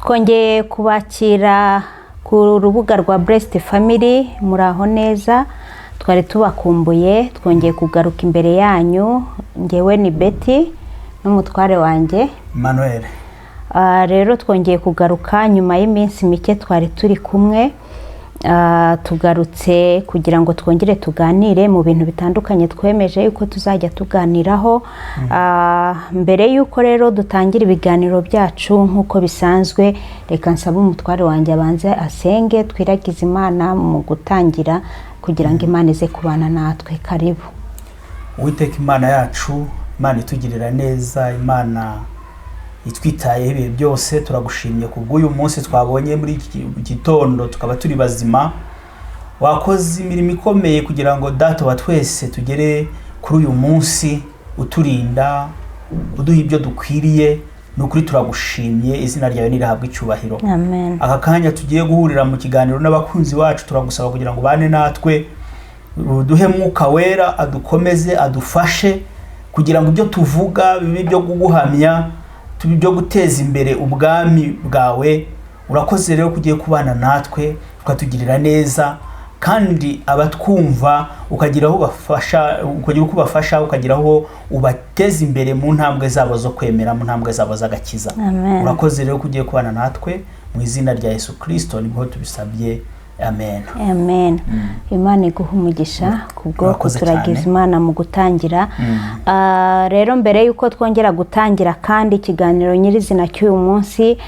Twongeye kubakira ku rubuga rwa Blessed Family. Muraho neza? Twari tubakumbuye. Twongeye kugaruka imbere yanyu. Ngewe ni Betty n'umutware wanjye Manuel. Rero twongeye kugaruka nyuma y'iminsi mike twari turi kumwe. Tugarutse kugira ngo twongere tuganire mu bintu bitandukanye twemeje yuko tuzajya tuganiraho. Mbere y'uko rero dutangira ibiganiro byacu nk'uko bisanzwe, reka nsabe umutware wanjye abanze asenge, twiragize Imana mu gutangira kugira ngo Imana ize kubana natwe. Karibu. Uwiteka Imana yacu, Imana itugirira neza, Imana itwitayeho ibihe byose, turagushimye ku bw'uyu munsi twabonye muri iki gitondo tukaba turi bazima. Wakoze imirimo ikomeye kugira ngo Data wa twese tugere kuri uyu munsi, uturinda, uduha ibyo dukwiriye. Ni ukuri turagushimye, izina ryawe nirihabwe icyubahiro. Amen. Aka kanya tugiye guhurira mu kiganiro n'abakunzi bacu, turagusaba kugira ngo ubane natwe, uduhe Mwuka Wera adukomeze, adufashe kugira ngo ibyo tuvuga bibe ibyo kuguhamya, tube ibyo guteza imbere ubwami bwawe. Urakoze rero ko ugiye kubana natwe, ukatugirira neza, kandi abatwumva ukagira aho ubafasha, ukagira uko ubafasha, ukagira aho ubateza imbere mu ntambwe zabo zo kwemera, mu ntambwe zabo z'agakiza. Amen. Urakoze rero ko ugiye kubana natwe. Mu izina rya Yesu Kirisito nibwo tubisabye, amen. Amen. Imana iguha umugisha kubwo Urakoze kuturagiza cyane. Imana mu gutangira. Rero mbere y'uko twongera gutangira kandi ikiganiro nyirizina cy'uyu munsi,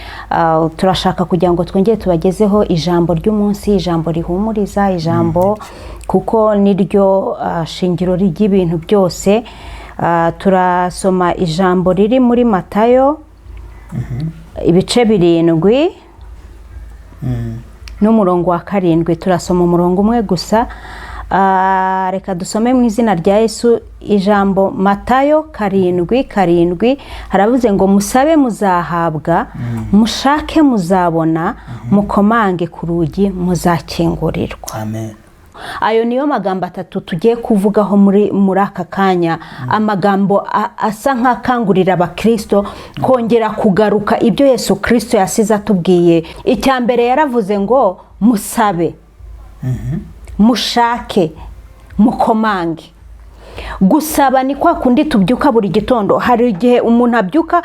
turashaka kugira ngo twongere tubagezeho ijambo ry'umunsi, ijambo rihumuriza, ijambo kuko niryo shingiro ry'ibintu byose. Turasoma ijambo riri muri Matayo ibice 7 n'umurongo wa 7. Turasoma umurongo umwe gusa. Reka dusome mu izina rya Yesu ijambo Matayo 7:7. Haravuze ngo: "Musabe muzahabwa, mushake muzabona, mukomange ku rugi muzakingurirwa." Amen. Ayo niyo magambo atatu tugiye kuvugaho muri aka kanya, amagambo asa nk'akangurira abakristo kongera kugaruka ibyo Yesu Kirisito yasize atubwiye. Icya mbere yaravuze ngo: "Musabe, mushake, mukomange." Gusaba ni kwa kundi tubyuka buri gitondo. Hari igihe umuntu abyuka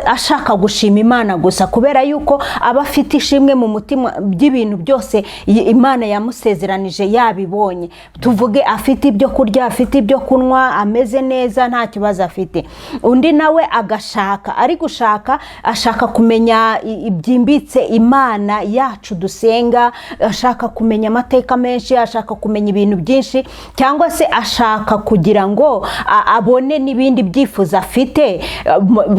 ashaka gushima Imana gusa, kubera yuko aba afite ishimwe mu mutima by'ibintu byose Imana yamusezeranije yabibonye. Tuvuge afite ibyo kurya, afite ibyo kunywa, ameze neza, nta kibazo afite. Undi nawe agashaka, ari gushaka, ashaka kumenya byimbitse Imana yacu dusenga, ashaka kumenya amateka menshi, ashaka kumenya ibintu byinshi, cyangwa se ashaka kugira ngo abone n'ibindi byifuzo afite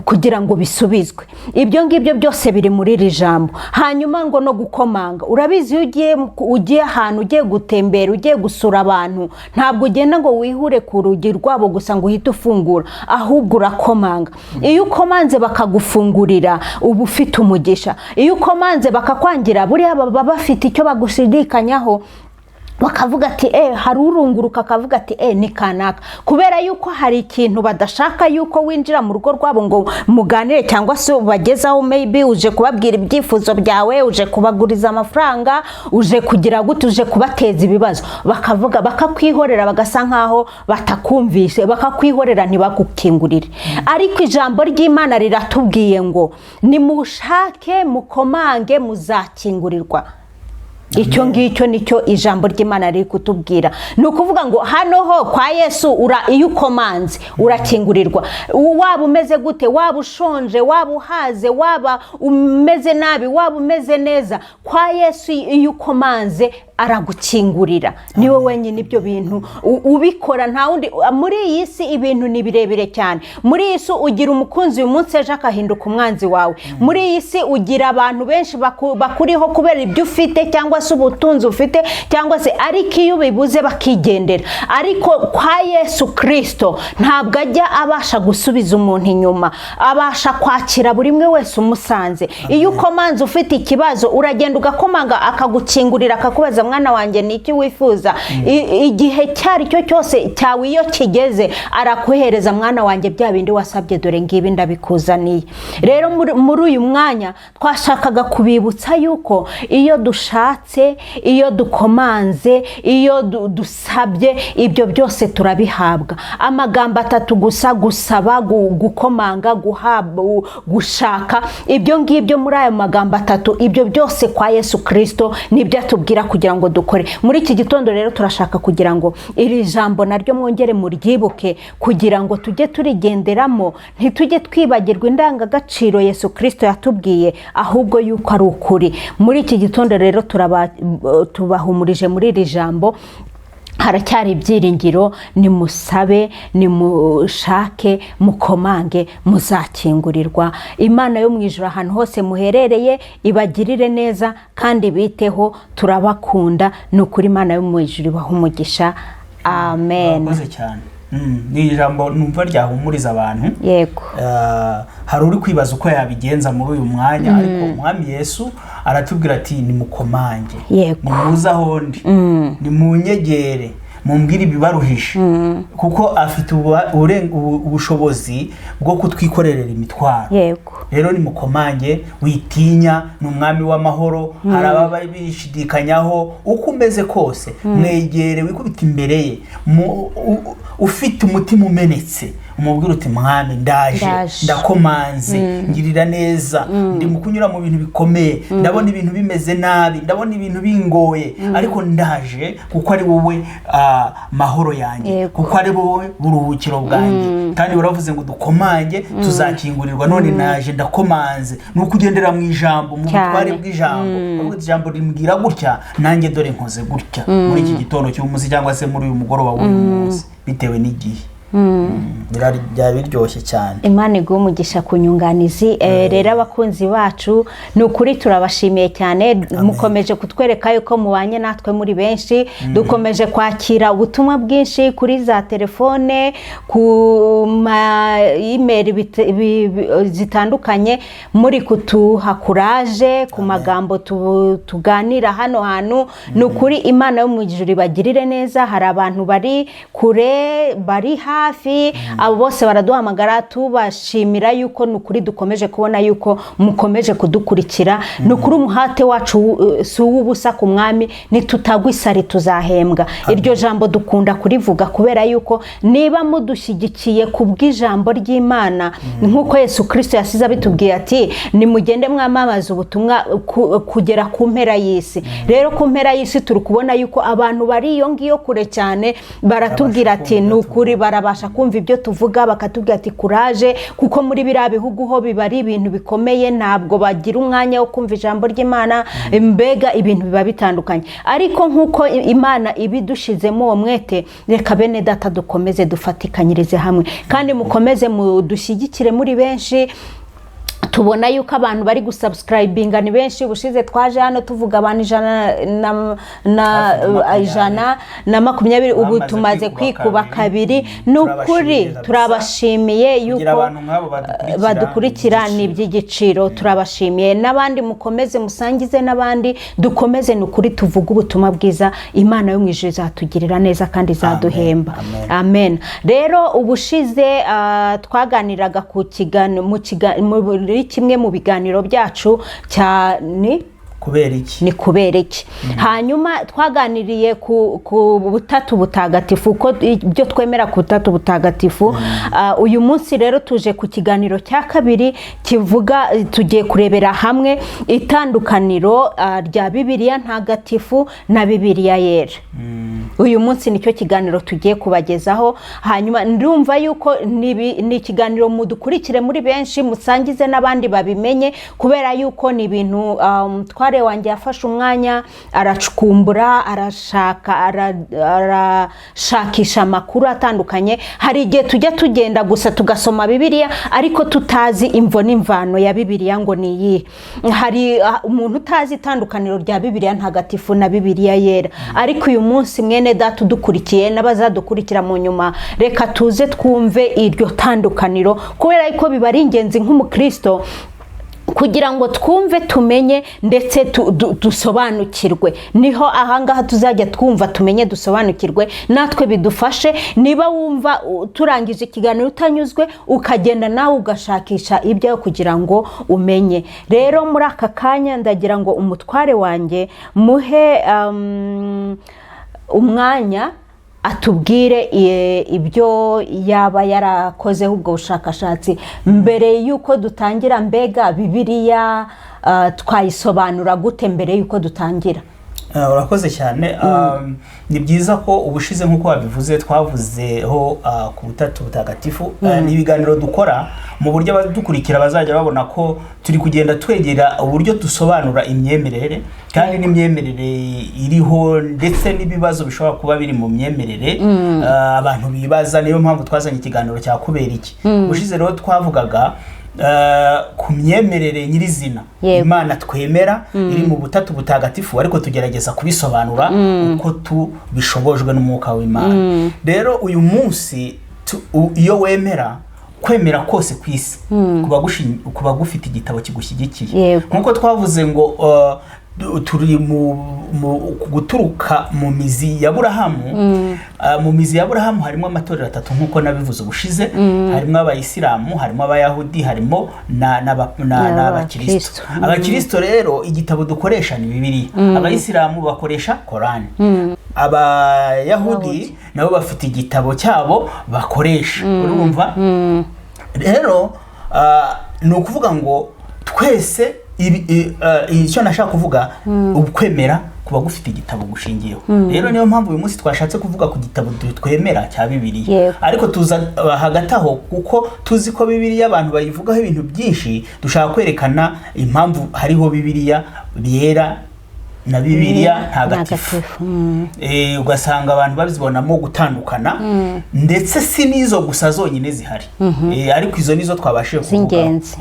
kugira ngo bisubizwe. Ibyo ngibyo byose biri muri iri jambo. Hanyuma ngo no gukomanga. Urabizi, iyo ugiye ahantu, ugiye gutembera, ugiye gusura abantu, ntabwo ugenda ngo wihure ku rugi rwabo gusa ngo uhite ufungura, ahubwo urakomanga. Iyo ukomanze bakagufungurira, uba ufite umugisha. Iyo ukomanze bakakwangira, buriya baba bafite icyo bagushidikanyaho, bakavuga ati hari urunguruka akavuga ati ni kanaka, kubera yuko hari ikintu badashaka yuko winjira mu rugo rwabo ngo muganire, cyangwa se ubagezaho. Maybe uje kubabwira ibyifuzo byawe, uje kubaguriza amafaranga, uje kugira gute, uje kubateza ibibazo, bakavuga bakakwihorera, bagasa nkaho batakumvise, bakakwihorera ntibagukingurire. Ariko ijambo ry'Imana riratubwiye ngo: "Nimushake, mukomange, muzakingurirwa." Icyo ngicyo nicyo ijambo ry'Imana riri kutubwira. Ni ukuvuga ngo hano ho kwa Yesu iyo ukomanze urakingurirwa. Waba umeze gute, waba ushonje, waba uhaze, waba umeze nabi, waba umeze neza, kwa Yesu iyo ukomanze aragukingurira. Niwe wenyine ibyo bintu ubikora, nta wundi. Muri iyi si ibintu ni birebire cyane. Muri iyi si ugira umukunzi uyu munsi, ejo akahinduka umwanzi wawe. Muri iyi si ugira abantu benshi bakuriho kubera ibyo ufite cyangwa se ubutunzi ufite cyangwa se, ariko iyo ubibuze bakigendera. Ariko kwa Yesu Kirisito ntabwo ajya abasha gusubiza umuntu inyuma, abasha kwakira buri umwe wese umusanze. Iyo ukomanze ufite ikibazo, uragenda ugakomanga, akagukingurira, akakubaza: "Mwana wanjye, ni iki wifuza?" Igihe icyo ari cyo cyose cyawe iyo kigeze, arakuhereza: "Mwana wanjye, bya bindi wasabye, dore ngibi, ndabikuzaniye." Rero muri uyu mwanya twashakaga kubibutsa yuko iyo dushatse, iyo dukomanze, iyo dusabye, ibyo byose turabihabwa. Amagambo atatu gusa: gusaba, gukomanga, guhabwa, gushaka. Ibyo ngibyo, muri ayo magambo atatu, ibyo byose kwa Yesu Kirisito nibyo atubwira kugira ngo dukore. Muri iki gitondo rero turashaka kugira ngo iri jambo naryo mwongere muryibuke, kugira ngo tujye turigenderamo, ntitujye twibagirwa indangagaciro Yesu Kirisito yatubwiye, ahubwo yuko ari ukuri. Muri iki gitondo rero tubahumurije muri iri jambo: haracyari ibyiringiro. Nimusabe, nimushake, mukomange, muzakingurirwa. Imana yo mu ijuru, ahantu hose muherereye, ibagirire neza kandi biteho. Turabakunda ni ukuri. Imana yo mu ijuru ibaha umugisha. Amen. Murakoze cyane. Ni ijambo numva ryahumuriza abantu. Hari uri kwibaza uko yabigenza muri uyu mwanya, ariko Umwami Yesu aratubwira ati: "Nimukomange, nimuze aho ndi, nimunyegere, mumbwire ibibaruhishe," kuko afite ubushobozi bwo kutwikorerera imitwaro. Rero nimukomange, witinya, ni Umwami w'amahoro. Hari ababa bishidikanyaho. Uko umeze kose, mwegere, wikubita imbere ye ufite umutima umenetse, umubwire uti: "Mwami, ndaje, Ndaje. ndakomanze, ngirira neza. Ndi mu kunyura mu bintu bikomeye, ndabona ibintu bimeze nabi, ndabona ibintu bingoye, ariko ndaje kuko ari wowe mahoro yanjye, kuko ari wowe buruhukiro bwanjye. Kandi uravuze ngo dukomange tuzakingurirwa. None naje, ndakomanze." Ni ukugendera mu ijambo, mu butware bw'ijambo. Bavuga ati: "Ijambo rimbwira gutya, nanjye dore nkoze gutya muri iki gitondo cy'umunsi cyangwa se muri uyu mugoroba w'uyu munsi," bitewe n'igihe. Byaba biryoshye cyane. Imana iguhe umugisha ku nyunganizi. Rero abakunzi bacu, ni ukuri turabashimiye cyane. Mukomeje kutwereka yuko mubanye natwe muri benshi. Dukomeje kwakira ubutumwa bwinshi kuri za telefone, ku ma email zitandukanye, muri kutuha courage ku magambo tuganira hano hantu. Ni ukuri, Imana yo mu ijuru ibagirire neza. Hari abantu bari kure, bari hafi, abo bose baraduhamagara, tubashimira yuko ni ukuri dukomeje kubona yuko mukomeje kudukurikira. Ni ukuri, umuhate wacu si uw'ubusa ku Mwami. Nitutagwa isari tuzahembwa. Iryo jambo dukunda kurivuga kubera yuko niba mudushyigikiye ku bw'ijambo ry'Imana, nk'uko Yesu Kirisito yasize abitubwiye ati: "Nimugende mwamamaze ubutumwa kugera ku mpera y'isi." Rero ku mpera y'isi turi kubona yuko abantu bari iyo ngiyo kure cyane baratubwira ati: "Ni ukuri barabasha kumva ibyo tuvuga," bakatubwira ati: "Courage," kuko muri biriya bihugu ho biba ari ibintu bikomeye, ntabwo bagira umwanya wo kumva ijambo ry'Imana. Mbega ibintu biba bitandukanye. Ariko nk'uko Imana ibidushizemo uwo mwete, reka bene data dukomeze dufatikanyirize hamwe, kandi mukomeze mudushyigikire muri benshi. Tubona yuko abantu bari gusubscribinga ni benshi. Ubushize twaje hano tuvuga abantu ijana na Hafi na makumyabiri. 120, ubu Bamaze tumaze kwikuba kwikuba kabiri. kabiri. Ni ukuri Turabashimiye kabisa. turabashimiye Kugira yuko abantu nk'abo badukurikira badukurikira ni ni iby'igiciro. Turabashimiye n'abandi, mukomeze musangize n'abandi, dukomeze ni ukuri tuvuge ubutumwa bwiza. Imana yo mu ijuru izatugirira neza kandi izaduhemba. Amen. Amen. Rero ubushize twaganiraga ku kiganiro muri kimwe mu biganiro byacu cyane. Kubera iki? Ni kubera iki? Hanyuma twaganiriye ku butatu butagatifu, ko ibyo twemera ku butatu butagatifu. Uyu munsi rero tuje ku kiganiro cya kabiri kivuga, tugiye kurebera hamwe itandukaniro rya Bibiliya ntagatifu na Bibiliya yera. Uyu munsi nicyo kiganiro tugiye kubagezaho. Hanyuma ndumva yuko ni ikiganiro mudukurikire muri benshi, musangize n'abandi babimenye, kubera yuko ni ibintu umutware wanjye yafashe umwanya aracukumbura, arashaka, arashakisha amakuru atandukanye. Hari igihe tujya tugenda gusa tugasoma Bibiliya, ariko tutazi imvo n'imvano ya Bibiliya ngo ni iyihe. Hari umuntu utazi itandukaniro rya Bibiliya ntagatifu na Bibiliya yera. Ariko uyu munsi, mwene data udukurikiye n'abazadukurikira mu nyuma, reka tuze twumve iryo tandukaniro, kubera ko biba ari ingenzi nk'umukristo kugira ngo twumve, tumenye, ndetse dusobanukirwe. Niho ahangaha tuzajya twumva, tumenye, dusobanukirwe, natwe bidufashe. Niba wumva turangije ikiganiro utanyuzwe, ukagenda nawe ugashakisha ibyawe kugira ngo umenye. Rero muri aka kanya ndagira ngo umutware wanjye muhe umwanya atubwire ibyo yaba yarakozeho ubwo bushakashatsi. Mbere y'uko dutangira, mbega Bibiliya twayisobanura gute mbere y'uko dutangira? Urakoze cyane. Ni byiza ko ubushize, nk'uko wabivuze, twavuzeho ku butatu butagatifu. Ni ibiganiro dukora mu buryo abadukurikira bazajya babona ko turi kugenda twegera uburyo dusobanura imyemerere, kandi n'imyemerere iriho, ndetse n'ibibazo bishobora kuba biri mu myemerere abantu bibaza. Niyo mpamvu twazanye ikiganiro cya kubera iki. Ubushize rero twavugaga ku myemerere nyirizina, Imana twemera iri mu butatu butagatifu, ariko tugerageza kubisobanura uko tubishobojwe n'umwuka w'Imana. Rero uyu munsi iyo wemera, kwemera kose ku isi kuba gufite igitabo kigushyigikiye. Nk'uko twavuze ngo turi mu guturuka mu mizi ya Burahamu. Mu mizi ya Burahamu harimo amatorero atatu, nk'uko nabivuze ubushize: harimo Abayisilamu, harimo Abayahudi, harimo n'Abakristo. N'Abakristo. Abakristo rero igitabo dukoresha ni Bibiliya. Abayisilamu bakoresha Korani, Abayahudi Yahudi. nabo bafite igitabo cyabo bakoresha. Urumva rero, ni ukuvuga ngo twese icyo nashaka kuvuga, ukwemera kuba gufite igitabo gushingiyeho. Rero niyo mpamvu uyu munsi twashatse kuvuga ku gitabo twemera cya Bibiliya. Ariko tuza hagati aho, kuko tuzi ko Bibiliya abantu bayivugaho ibintu byinshi, dushaka kwerekana impamvu hariho Bibiliya yera na Bibiliya ntagatifu. Ntagatifu. Ugasanga abantu babibonamo gutandukana, ndetse si n'izo gusa zonyine zihari. Ariko izo nizo twabashije kuvuga. Z'ingenzi.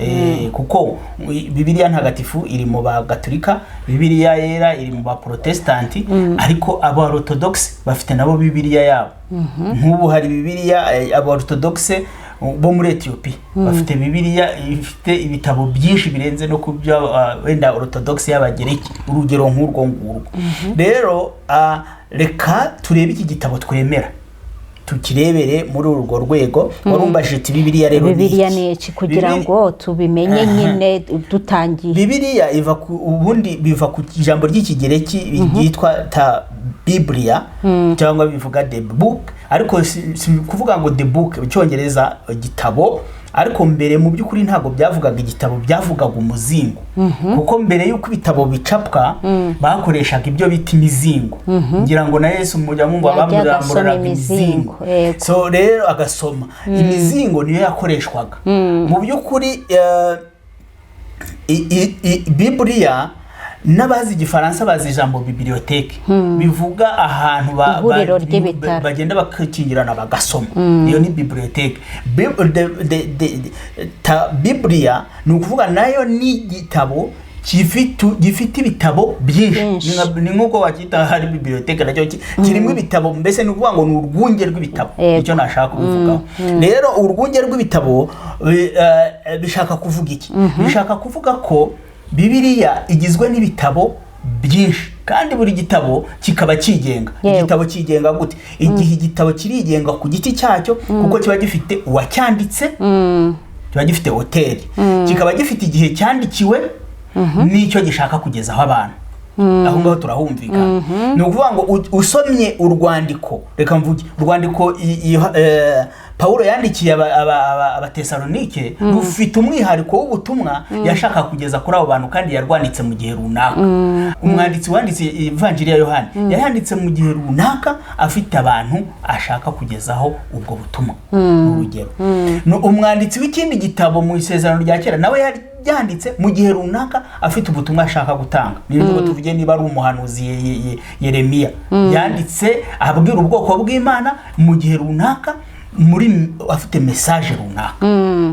Kuko Bibiliya ntagatifu iri mu Bagatulika, Bibiliya yera iri mu Baprotesitanti, ariko aba Orthodox bafite nabo Bibiliya yabo. Nk'ubu hari Bibiliya, aba Orthodox bo muri Etiyopiya bafite Bibiliya ifite ibitabo byinshi birenze no ku byo wenda Orthodox y'Abagereki, urugero nk'urwo ngurwo. Rero reka turebe iki gitabo twemera, tukirebere muri urwo rwego. Warumbajije uti: "Bibiliya rero ni Bibiliya iki?" ni iki, kugira ngo tubimenye nyine dutangiye. Bibiliya iva ku, ubundi biva ku ijambo ry'Ikigereki ryitwa ta biblia, cyangwa bivuga the book, ariko si kuvuga ngo the book mu Cyongereza igitabo. Ariko mbere mu by'ukuri ntabwo byavugaga igitabo, byavugaga umuzingo, kuko mbere y'uko ibitabo bicapwa bakoreshaga ibyo bita imizingo. Ngira ngo na Yesu mujya mwumva Yajyaga asoma bamuramburiraga imizingo, imizingo. Yego. So rero agasoma imizingo, niyo yakoreshwaga mu by'ukuri. Bibiliya, n'abazi Igifaransa bazi ijambo bibliothèque, bivuga ahantu Ihuriro ry'ibitaro. bagenda bakikingirana bagasoma. Iyo ni bibliothèque. Bibiliya ni ukuvuga nayo ni igitabo gifite ibitabo byinshi. Byinshi. Ni nk'uko wacyita hari bibliothèque, nacyo kirimo ibitabo. Mbese ni ukuvuga ngo ni urwunge rw'ibitabo. Icyo nashaka kubivugaho rero, urwunge rw'ibitabo bishaka kuvuga iki? Bishaka kuvuga ko Bibiliya igizwe n'ibitabo byinshi, kandi buri gitabo kikaba cyigenga. Igitabo cyigenga gute? Igihe igitabo kirigenga ku giti cyacyo, kuko kiba gifite uwacyanditse, kiba gifite auteur, kikaba gifite igihe cyandikiwe. n'icyo gishaka kugezaho abantu. Aho ngaho turahumvikana. Ni ukuvuga ngo usomye urwandiko, reka mvuge urwandiko Pawulo yandikiye Abatesalonike, rufite umwihariko w'ubutumwa yashaka kugeza kuri abo bantu, kandi yarwanditse mu gihe runaka. Umwanditsi wanditse Ivanjiri ya Yohani yayanditse mu gihe runaka, afite abantu ashaka kugezaho ubwo butumwa. Urugero, ni umwanditsi w'ikindi gitabo mu Isezerano rya Kera, nawe yari yanditse mu gihe runaka, afite ubutumwa ashaka gutanga. Niyo ngo tuvuge niba ari umuhanuzi Yeremiya, yanditse abwira ubwoko bw'Imana mu gihe runaka, muri afite message runaka.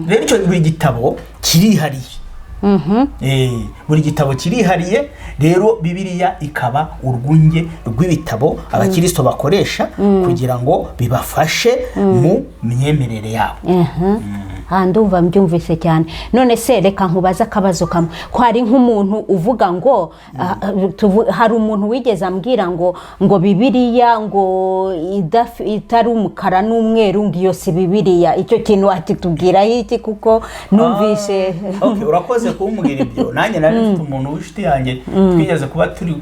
Rero icyo buri gitabo kirihariye. Buri gitabo kirihariye. Rero Bibiliya ikaba urwunge rw'ibitabo abakirisito bakoresha kugira ngo bibafashe mu myemerere yabo. Aha ndumva mbyumvise cyane. None se reka nkubaze akabazo kamwe, ko hari nk'umuntu uvuga ngo hari umuntu wigeze ambwira ngo Bibiliya ngo itari umukara n'umweru, ngo iyo si Bibiliya. Icyo kintu wakitubwiraho iki? Kuko numvise Okay, urakoze kumbwira ibyo. Nanjye nari mfite umuntu w'inshuti yanjye twigeze kuba turi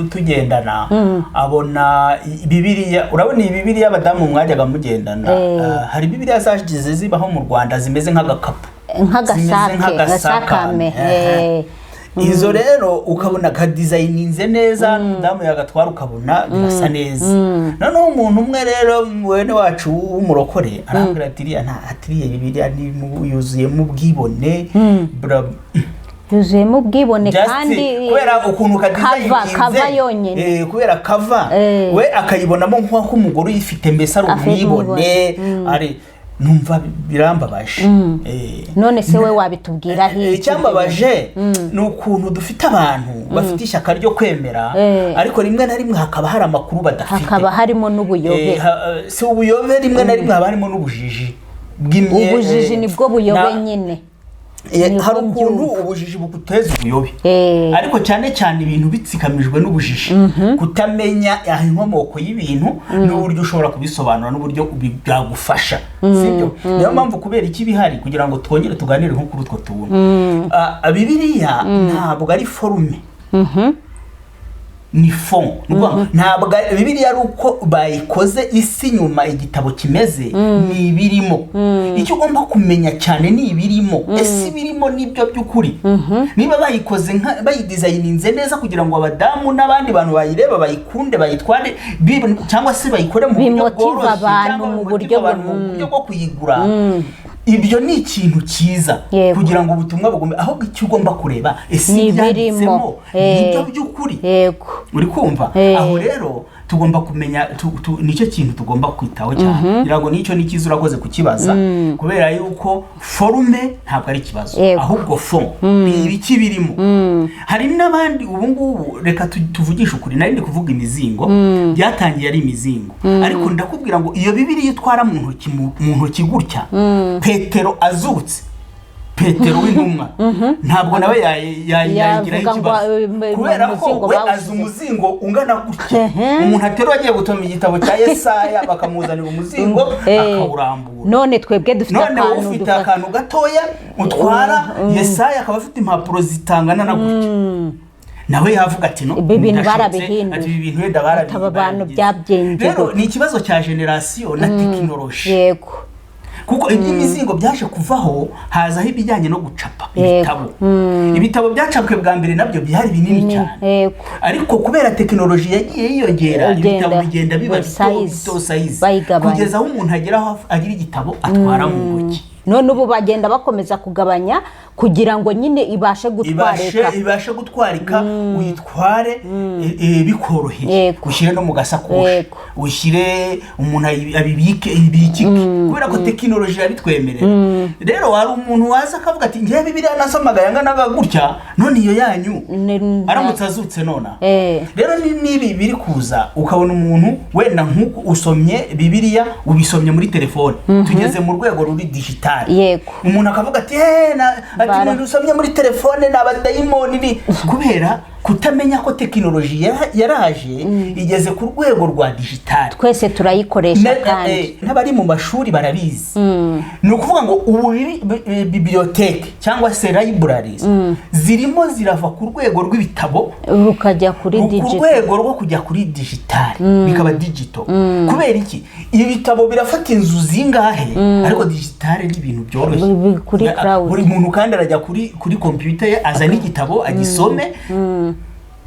tugendana, abona Bibiliya. Urabona iyi Bibiliya abadamu mwajyaga mugendana, hari Bibiliya zagize zibaho mu Rwanda zimeze nk'agakapu, nk'agasake. Zimeze nk'agasakame. Gasakame. Izo rero ukabona kadizayininze neza, n'umudamu yagatwara ukabona birasa neza. Noneho umuntu umwe rero, mwene wacu w'umurokore, arambwira ati iriya nta, ati iriya Bibiliya yuzuyemo ubwibone Yuzuyemo ubwibone. Just kandi kubera ukuntu kava kadizayininze. Kava yonyine. Kubera kava, we akayibonamo nk'uko umugore uyifite mbese ari Afite umwibone. Ari numva birambabaje. None se we wabitubwiraho iki? Icyambabaje ni ukuntu dufite abantu bafite ishyaka ryo kwemera, ariko rimwe na rimwe hakaba hari amakuru badafite. Hakaba harimo n'ubuyobe. Si ubuyobe, rimwe na rimwe haba harimo n'ubujiji Ubujiji nibwo buyobe nyine. Nibwo Hari ukuntu mbyumva. ubujiji buguteza ubuyobe, ariko cyane cyane ibintu bitsikamijwe n'ubujiji, kutamenya inkomoko y'ibintu n'uburyo ushobora kubisobanura n'uburyo byagufasha, sibyo? Niyo mpamvu kubera iki bihari, kugira ngo twongere tuganire nko kuri utwo tuntu. Bibiliya ntabwo ari forme, ni fond. Ni ukuvuga ngo ntabwo Bibiliya ari uko bayikoze isi inyuma igitabo kimeze, ni ibirimo. Icyo ugomba kumenya cyane ni ibirimo. Ese ibirimo nibyo by'ukuri? Niba bayikoze bayidizayininze neza kugira ngo abadamu n'abandi bantu bayireba bayikunde, bayitware, cyangwa se bayikore mu buryo Bimotive bworoshye, abantu cyangwa mu bimotive buryo abantu mu buryo bwo kuyigura, ibyo ni ikintu cyiza kugira ngo ubutumwa bugume. Ahubwo icyo ugomba kureba, ese Ni ibirimo. ibyanditsemo nibyo by'ukuri? Uri kumva? Aho rero tugomba kumenya nicyo kintu tugomba kwitaho cyane. Ngira ngo nicyo ni cyiza, urakoze kukibaza, kubera yuko forme ntabwo ari ikibazo, ahubwo fond ni ibiki birimo. Hari n'abandi ubu ngubu, reka tuvugishe ukuri, nari ndi kuvuga imizingo, byatangiye ari imizingo, ariko ndakubwira ngo iyo Bibiliya utwara mu ntoki, mu ntoki gutya, Petero azutse, Petero w'intumwa, ntabwo nawe yayigiraho Yavuga ngo, ikibazo, kubera ko umuzingo we azi bawushyize. umuzingo ungana gutya. Umuntu aterura agiye gusoma igitabo cya Yesaya, bakamuzanira umuzingo, akawurambura. None twebwe dufite None wowe akantu ufite akantu gatoya utwara, Yesaya akaba afite impapuro zitangana na gutya, nawe yavuga ati no Ibi bintu ndashotse, barabihinduye. ati ibi bintu wenda Ati aba bantu barabigize. byagenze Rero gute? ni ikibazo cya génération na tekinoloji, kuko iby'imizingo byaje kuvaho, hazaho ibijyanye no gucapa ibitabo. Ibitabo byacapwe bwa mbere nabyo byari binini cyane, ariko kubera tekinoloji yagiye yiyongera, Igenda ibitabo bigenda biba bito, size, bito, size, bayigabanya. kugeza aho umuntu agera aho agira igitabo atwara mu ntoki. None ubu bagenda bakomeza kugabanya kugira ngo nyine ibashe Ibashe gutwarika. Ibashe gutwarika, uyitware bikoroheye, ushyire no mu gasakoshi, ushyire umuntu abibike, ibikike, kubera ko tekinoloji irabitwemerera. Rero hari umuntu waza akavuga ati ngewe Bibiliya nasomaga yanganaga gutya, none iyo yanyu, aramutse azutse nona. Rero n'ibi biri kuza, ukabona umuntu wenda nk'uko usomye Bibiliya, ubisomye muri telefone, tugeze mu rwego ruri digital, umuntu akavuga ati ati ibintu usomye muri telefone ni abadayimoni, ni kubera Kutamenya ko tekinoloji yaraje igeze ku rwego rwa digitali. Twese turayikoresha kandi. N'abari mu mashuri barabizi. Ni ukuvuga ngo ubu bibliothèque cyangwa se libraries zirimo zirava ku rwego rw'ibitabo rukajya kuri ku digital. rwego rwo kujya kuri digitali, bikaba digital. Kubera iki? Ibitabo birafata inzu zingahe, ariko digitali ni ibintu byoroshye. Kuri cloud. Buri muntu kandi arajya kuri computer ye, azana igitabo agisome.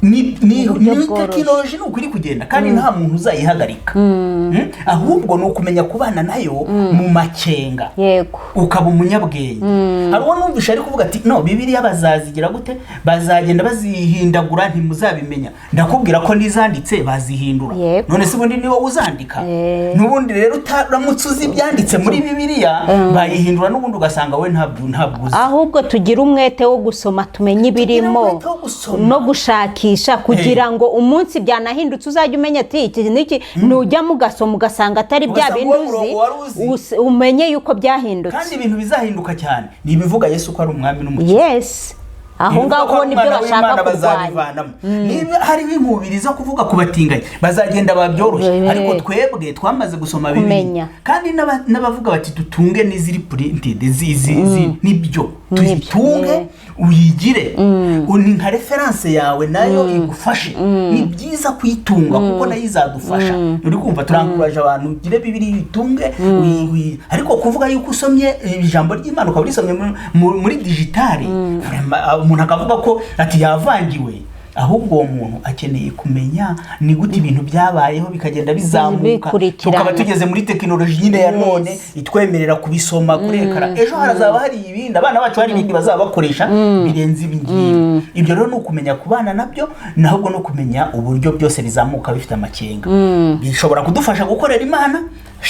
Ni Uburyo ni bworoshye. Tekinoloji ni ukuri kugenda kandi nta muntu uzayihagarika. Ahubwo ni ukumenya kubana nayo mu makenga, ukaba umunyabwenge. Hari uwo numvishe ari kuvuga ati: "No, Bibiliya bazazigira gute? Bazagenda bazihindagura, ntimuzabimenya." Ndakubwira ko n'izanditse bazihindura. None se ubundi ni wowe uzandika? N'ubundi rero utaramutse uzi ibyanditse muri Bibiliya, bayihindura n'ubundi ugasanga we ntabwo uzi. Ahubwo tugire umwete wo gusoma, tumenye ibirimo. Umwete wo gusoma. No gushakisha kugira ngo umunsi byanahindutse uzajye umenya ati iki n'iki. Nujya mugasoma ugasanga atari bya Ugasanga bindi uwo uzi, murongo wari uzi. Umenye yuko byahindutse. Kandi ibintu bizahinduka cyane ni ibivuga Yesu ko ari umwami n'umukiza. Yes, aho Ibivuga ngaho ko ari nibyo umwana bashaka w'Imana kurwanya. bazabivanamo. Niba hariho inkubiri zo kuvuga ku batinganyi, bazagenda babyoroshye. Ariko twebwe twamaze gusoma Kumenya. Bibiliya, kandi n'abavuga bati dutunge n'iziri printed, nibyo, tuzitunge, uyigire ni nka référence yawe, nayo igufashe. Ni byiza kuyitunga kuko nayo izadufasha. Uri kumva, turankuraje abantu, ugire Bibiliya, uyitunge, ariko kuvuga yuko usomye ijambo ry'Imana ukaba urisomye muri digitale, vraiment, umuntu akavuga ko ati yavangiwe, ahubwo uwo muntu akeneye kumenya ni gute ibintu byabayeho bikagenda bizamuka, Bikurikirana. tukaba tugeze muri tekinoloji nyine ya none itwemerera kubisoma kuri écran. Ejo harazaba hari ibindi, abana bacu hari ibindi bazaba bakoresha birenze ibi ngibi. Ibyo rero ni ukumenya kubana nabyo, nahubwo no kumenya uburyo byose bizamuka bifite amakenga, bishobora kudufasha gukorera Imana.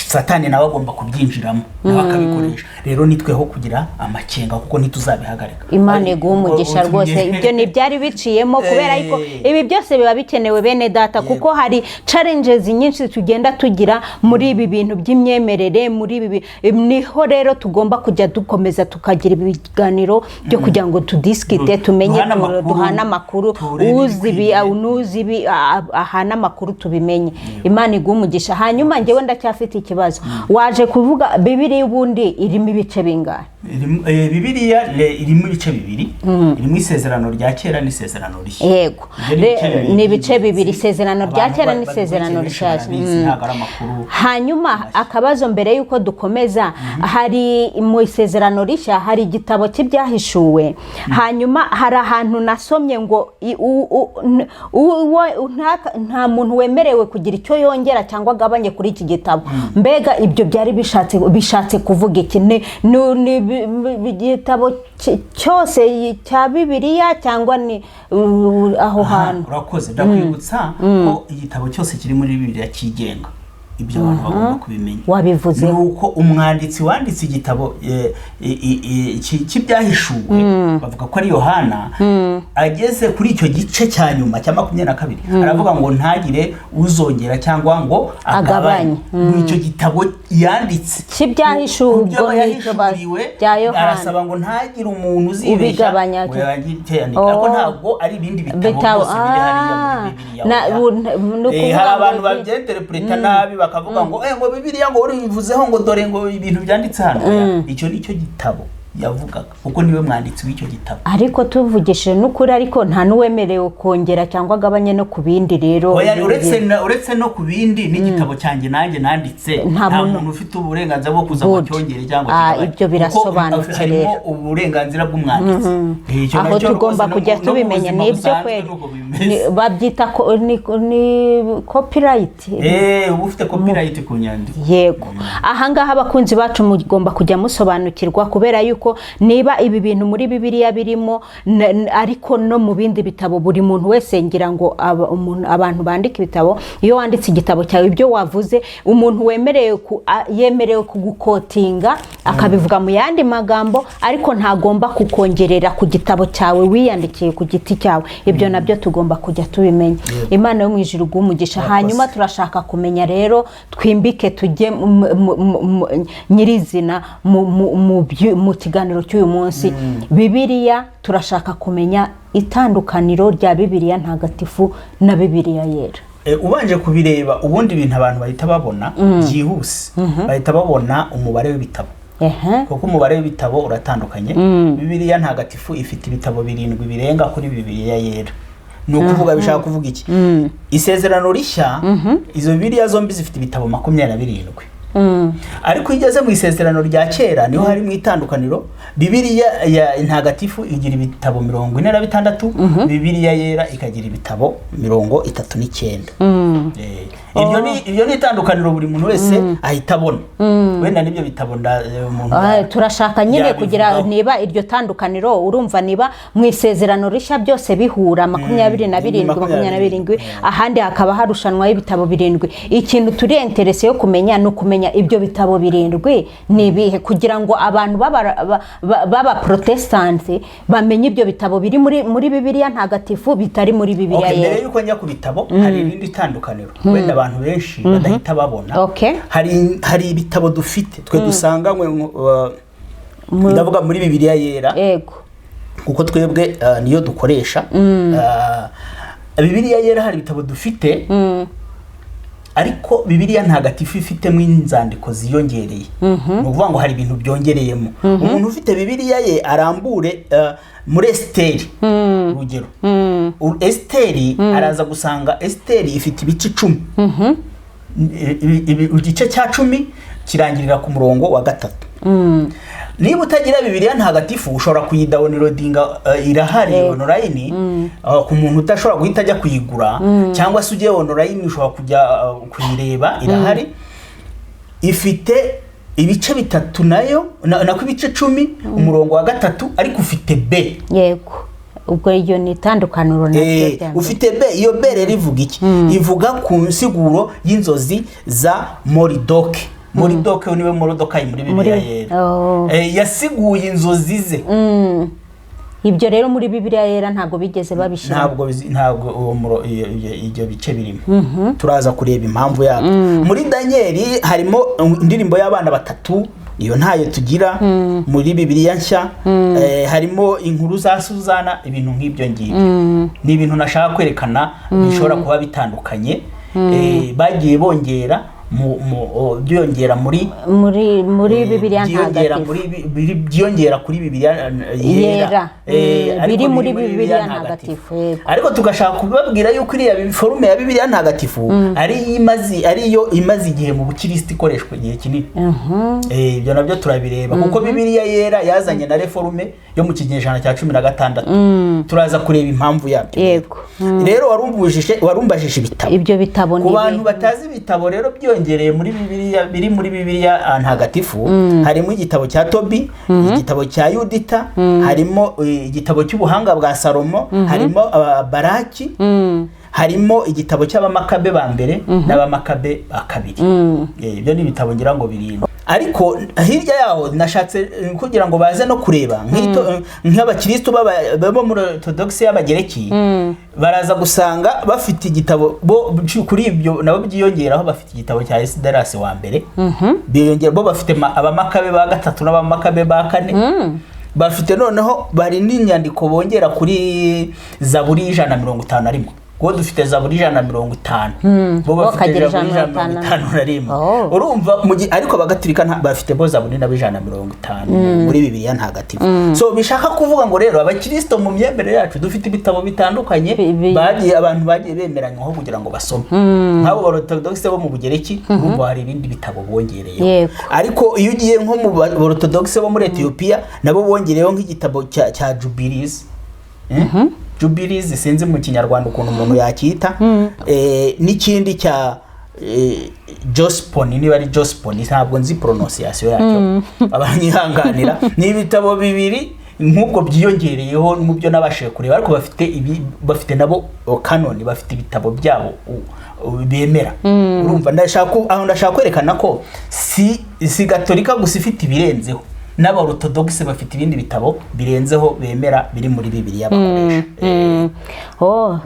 Satani nawe agomba kubyinjiramo, nawe akabikoresha. Rero nitweho kugira amakenga kuko ntituzabihagarika. Imana iguha umugisha Utumye- rwose. Ibyo ni byari biciyemo kubera yuko ibi byose biba bikenewe, bene data, kuko hari challenges nyinshi tugenda tugira muri ibi bintu by'imyemerere, muri ibi niho rero tugomba kujya dukomeza tukagira ibiganiro byo kugira ngo tudiscute, tumenye, duhane amakuru, duhane amakuru, turebe uzi ibi, ibikwiye. nuzi ibi, ahane amakuru, tubimenye. Imana iguha umugisha. Hanyuma njyewe ndacyafite ikibazo. Waje kuvuga Bibiliya, ubundi irimo ibice bingahe? Bibiliya irimo ibice bibiri, irimo Isezerano rya Kera n'Isezerano Rishya. Ibyo ni ibice bibiri Ni ibice by'ingenzi. bibiri, Isezerano rya Abantu Kera n'Isezerano benshi Rishyashya. barabizi, ntabwo ari amakuru. Hanyuma akabazo mbere y'uko dukomeza, hari mu Isezerano Rishya hari igitabo cy'Ibyahishuwe. Hanyuma hari ahantu nasomye ngo nta muntu wemerewe kugira icyo yongera cyangwa agabanye kuri iki gitabo. Mbega ibyo byari bishatse kuvuga iki? Ni igitabo cyose cya Bibiliya cyangwa ni aho Aha, hantu? Urakoze. Ndakwibutsa ko igitabo cyose kiri muri Bibiliya cyigenga. Ibyo abantu bagomba kubimenya. Wabivuze. Ni uko umwanditsi wanditse igitabo cy'Ibyahishuwe, bavuga ko ari Yohana, ageze kuri icyo gice cya nyuma cya 22 aravuga ngo ntagire uzongera cyangwa ngo agabanye Agabanye. Muri icyo gitabo yanditse Cy'Ibyahishuwe, ku byo ubwo nicyo yahishuriwe, bya Yohana. arasaba ngo ntagire umuntu uzibeshya Ubigabanya. ngo yangire yandike. Ariko ntabwo ari ibindi bitabo Bitabo, byose biri hariya ah, muri Bibiliya. na- Oya. ni ukuvuga Hari ngo abantu babyinterpreta nabi, bakavuga ngo ngo Bibiliya ngo urivuzeho ngo dore ngo ibintu byanditse hano. Oya, icyo ni cyo gitabo yavugaga kuko niwe mwanditsi w'icyo gitabo. Ariko tuvugishije n'ukuri, ariko nta n'uwemerewe kongera cyangwa agabanye no ku bindi rero. Oya, uretse no ku bindi, n'igitabo cyanjye nanjye nanditse, Nta nta muntu- muntu ufite uburenganzira bwo kuza ngo Good. acyongere cyangwa Ah, kigabanye. ibyo birasobanutse Kuko harimo rero. uburenganzira bw'umwanditsi. Icyo Aho nacyo tugomba rwose no kujya no mu tubimenya buzima nibyo busanzwe kweri. nuko bimeze. Babyita ko ni copyright. Uba ufite copyright ku nyandiko. Yego, ahangaha abakunzi bacu mugomba kujya musobanukirwa, kubera yuko niba ibi bintu muri Bibiliya birimo, ariko no mu bindi bitabo, buri muntu wese, ngira ngo abantu bandika ibitabo, iyo wanditse igitabo cyawe, ibyo wavuze, umuntu wemerewe yemerewe kuguquotinga akabivuga mu yandi magambo, ariko ntagomba kukongerera ku gitabo cyawe wiyandikiye ku giti cyawe. Ibyo nabyo tugomba kujya tubimenya. Imana yo mu ijuru iguhe umugisha. Murakoze. Hanyuma turashaka kumenya rero, twimbike, tujye nyirizina mu kiganiro. kiganiro cy'uyu munsi. Bibiliya, turashaka kumenya itandukaniro rya Bibiliya Ntagatifu na Bibiliya Yera. Ubanje kubireba, ubundi ibintu abantu bahita babona byihuse, bahita babona umubare w'ibitabo, kuko umubare w'ibitabo uratandukanye. Bibiliya Ntagatifu ifite ibitabo birindwi birenga kuri Bibiliya Yera. Ni ukuvuga, bishaka kuvuga iki? Isezerano Rishya, izo Bibiliya zombi zifite ibitabo 27, ariko iyo ugeze mu Isezerano rya Kera niho harimo itandukaniro. Bibiliya ya Ntagatifu igira ibitabo 46, Bibiliya Yera ikagira ibitabo 39. Iryo ni itandukaniro buri muntu wese ahita abona. Wenda n'ibyo bitabo umuntu Turashaka nyine kugira yabivugaho. niba iryo tandukaniro, urumva, niba mu Isezerano Rishya byose bihura 27, 27, ahandi hakaba harushanwaho ibitabo birindwi. Ikintu turi intéressé yo kumenya ni ukumenya ibyo bitabo birindwi ni ibihe, kugira ngo abantu b'abaprotesitanti bamenye ibyo bitabo biri muri Bibiliya Ntagatifu bitari muri Bibiliya Okay, mbere Yera. yuko njya ku bitabo, hari irindi tandukaniro wenda abantu benshi badahita babona. Hari ibitabo dufite twe dusanganywe, ndavuga muri Bibiliya Yera, kuko twebwe niyo dukoresha. Bibiliya Yera hari ibitabo dufite, ariko Bibiliya Ntagatifu ifitemo inzandiko ziyongereye. Ni ukuvuga ngo hari ibintu byongereyemo. Umuntu ufite Bibiliya ye arambure muri Esiteri, urugero. Esiteri, araza gusanga Esiteri ifite ibice 10. Igice cya 10 kirangirira ku murongo wa 3. Niba utagira Bibiliya Ntagatifu, ushobora kuyidownloadinga, irahari online. Ku muntu udashobora guhita ajya kuyigura, cyangwa se ugiye online ushobora kujya kuyireba, irahari. Ifite ibice bitatu nayo, nako ibice 10, umurongo wa 3, ariko ufite B. Yego, ubwo iryo ni itandukaniro naryo rya mbere. Ufite B. Iyo B rero ivuga iki? Ivuga ku nsiguro y'inzozi za Moridoke. Moridoke niwe Morodokayi muri Bibiliya Yera. Yasiguye inzozi ze. Ibyo rero muri Bibiliya Yera ntabwo bigeze babishyira. Ntabwo uwo ibyo bice birimo. Turaza kureba impamvu yabyo. Muri Daniyeli harimo indirimbo y'abana batatu, iyo ntayo tugira muri Bibiliya nshya. Harimo inkuru za Suzana, ibintu nk'ibyo ngibyo. Ni ibintu nashaka kwerekana bishobora kuba bitandukanye. Bagiye bongera byiyongera muri muri Bibiliya byiyongera Ntagatifu. Byiyongera kuri Bibiliya Yera. Yera. Ariko Biri muri Bibiliya Ntagatifu, yego. Ariko tugashaka kubabwira yuko iriya forume ya Bibiliya Ntagatifu ariyo imaze igihe mu bukristo, ikoreshwa igihe kinini. Ibyo nabyo turabireba, kuko Bibiliya Yera yazanye na réforme yo mu kinyejana cya 16. Turaza kureba impamvu yabyo. Rero warumbajije ibitabo. Ibyo bitabo ni Ku bantu ibihe? batazi ibitabo rero byongereye muri Bibiliya, biri muri Bibiliya Ntagatifu, harimo igitabo cya Tobi, igitabo cya Yudita, harimo igitabo cy'ubuhanga bwa Salomo, harimo Baraki, harimo igitabo cy'Abamakabe ba mbere n'Abamakabe ba kabiri. Ibyo ni ibitabo ngira ngo birindwi. Ariko hirya yaho nashatse kugira ngo baze no kureba nk'abakristo bo muri Orthodoxe y'Abagereki, baraza gusanga bafite igitabo bo kuri ibyo nabo byiyongeraho. Bafite igitabo cya Esiderasi wa mbere biyongera. Bo bafite Abamakabe ba gatatu n'Abamakabe ba kane. Bafite noneho bari n'inyandiko bongera kuri Zaburi y'151, kuko dufite Zaburi 150, bo Bo bafite bakagira Zaburi 151. Oh. Urumva ariko Abagatulika bafite bo Zaburi nabo 150 muri Bibiliya Ntagatifu. So bishaka kuvuga ngo rero abakirisito mu myemerere yacu dufite ibitabo bitandukanye bagiye, abantu bagiye bemeranywaho kugira ngo basome. Nk'abo Orthodoxe bo mu Bugereki, urumva hari ibindi bitabo bongereyeho. Ariko iyo ugiye nko mu Orthodoxe bo muri Etiyopiya, nabo bongereyeho nk'igitabo cya Jubilees. Jubilees sinzi mu Kinyarwanda ukuntu umuntu yacyita. N'ikindi cya Josponi, niba ari Josponi, ntabwo nzi prononciation yacyo, abanyihanganira. Ni ibitabo bibiri nk'ubwo byiyongereyeho mu byo nabashije kureba. Ariko bafite ibi, bafite nabo kanoni, bafite ibitabo byabo bemera. Urumva ndashaka aho ndashaka kwerekana ko si Gatolika gusa ifite ibirenzeho. N'abarotodogisi bafite ibindi bitabo birenzeho bemera biri muri Bibiliya bakoresha. Oh,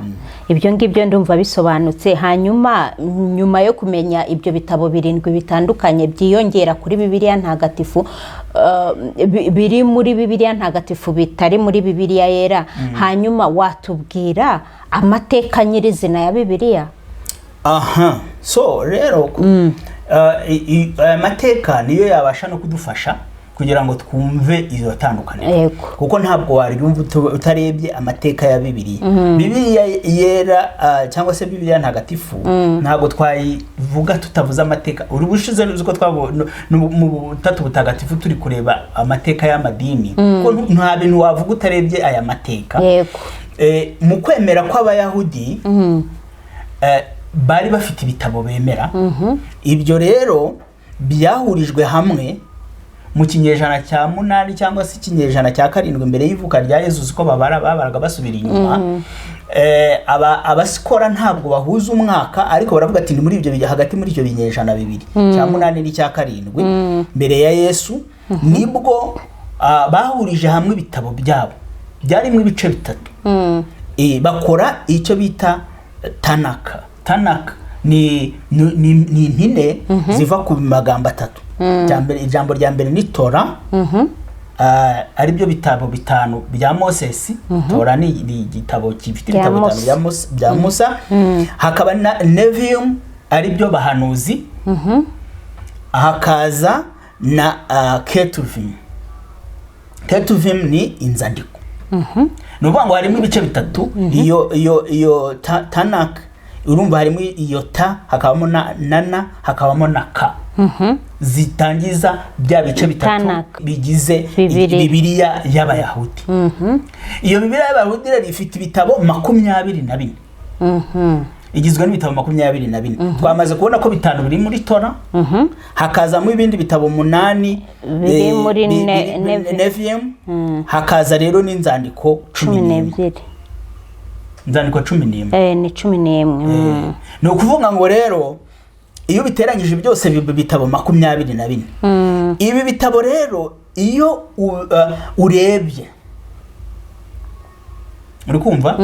ibyo ngibyo ndumva bisobanutse. Hanyuma nyuma yo kumenya ibyo bitabo birindwi bitandukanye byiyongera kuri Bibiliya Ntagatifu, biri muri Bibiliya Ntagatifu bitari muri Bibiliya Yera, hanyuma watubwira amateka nyirizina ya Bibiliya? Aha, so rero aya mateka niyo yabasha no kudufasha kugira ngo twumve izo tandukaniro, kuko ntabwo waryumva utarebye amateka ya Bibiliya. Bibiliya Yera, cyangwa se Bibiliya Ntagatifu, ntabwo twayivuga tutavuze amateka. Uri bushize uzi ko mu Butatu Butagatifu turi kureba amateka y'amadini, ko nta bintu wavuga utarebye aya mateka. Mu kwemera kw'Abayahudi, bari bafite ibitabo bemera. Ibyo rero byahurijwe hamwe mu kinyejana cya 8 cyangwa se ikinyejana cya 7 mbere y'ivuka rya Yezu. Uzi ko babara, babaraga basubira inyuma. Abasikora ntabwo bahuza umwaka, ariko baravuga ati ni muri ibyo hagati muri ibyo binyejana bibiri, cya 8 n'icya 7 mbere ya Yesu, nibwo bahurije hamwe ibitabo byabo byarimo ibice bitatu. Bakora icyo bita Tanaka. Tanaka ni impine ziva ku magambo atatu. Ijambo rya mbere ni Tora, aribyo bitabo bitanu bya Mosesi. Tora ni igitabo gifite Bya ibitabo bitanu Mose. bya Musa. Hakaba na Nevium, aribyo bahanuzi. Hakaza na Ketuvim. Ketuvim ni inzandiko. Ni ukuvuga ngo harimo ibice bitatu. Iyo Tanak, urumva harimo iyo ta, hakabamo na na, hakabamo na ka, zitangiza bya bice bitatu Tanakh. bigize Bibiri. Bibiliya y'Abayahudi. Iyo Bibiliya y'Abayahudi rero ifite ibitabo 24, igizwe n'ibitabo 24. Twamaze kubona ko bitanu biri muri Tora, hakazamo ibindi bitabo 8 Biri muri Nevium, hakaza rero n'inzandiko cumi cumi n'imwe. n'ebyiri. Inzandiko 11. Ni 11. Ni ukuvuga ngo rero iyo biteranyije byose biba ibitabo 24. Ibi bitabo rero iyo urebye, uri kumva,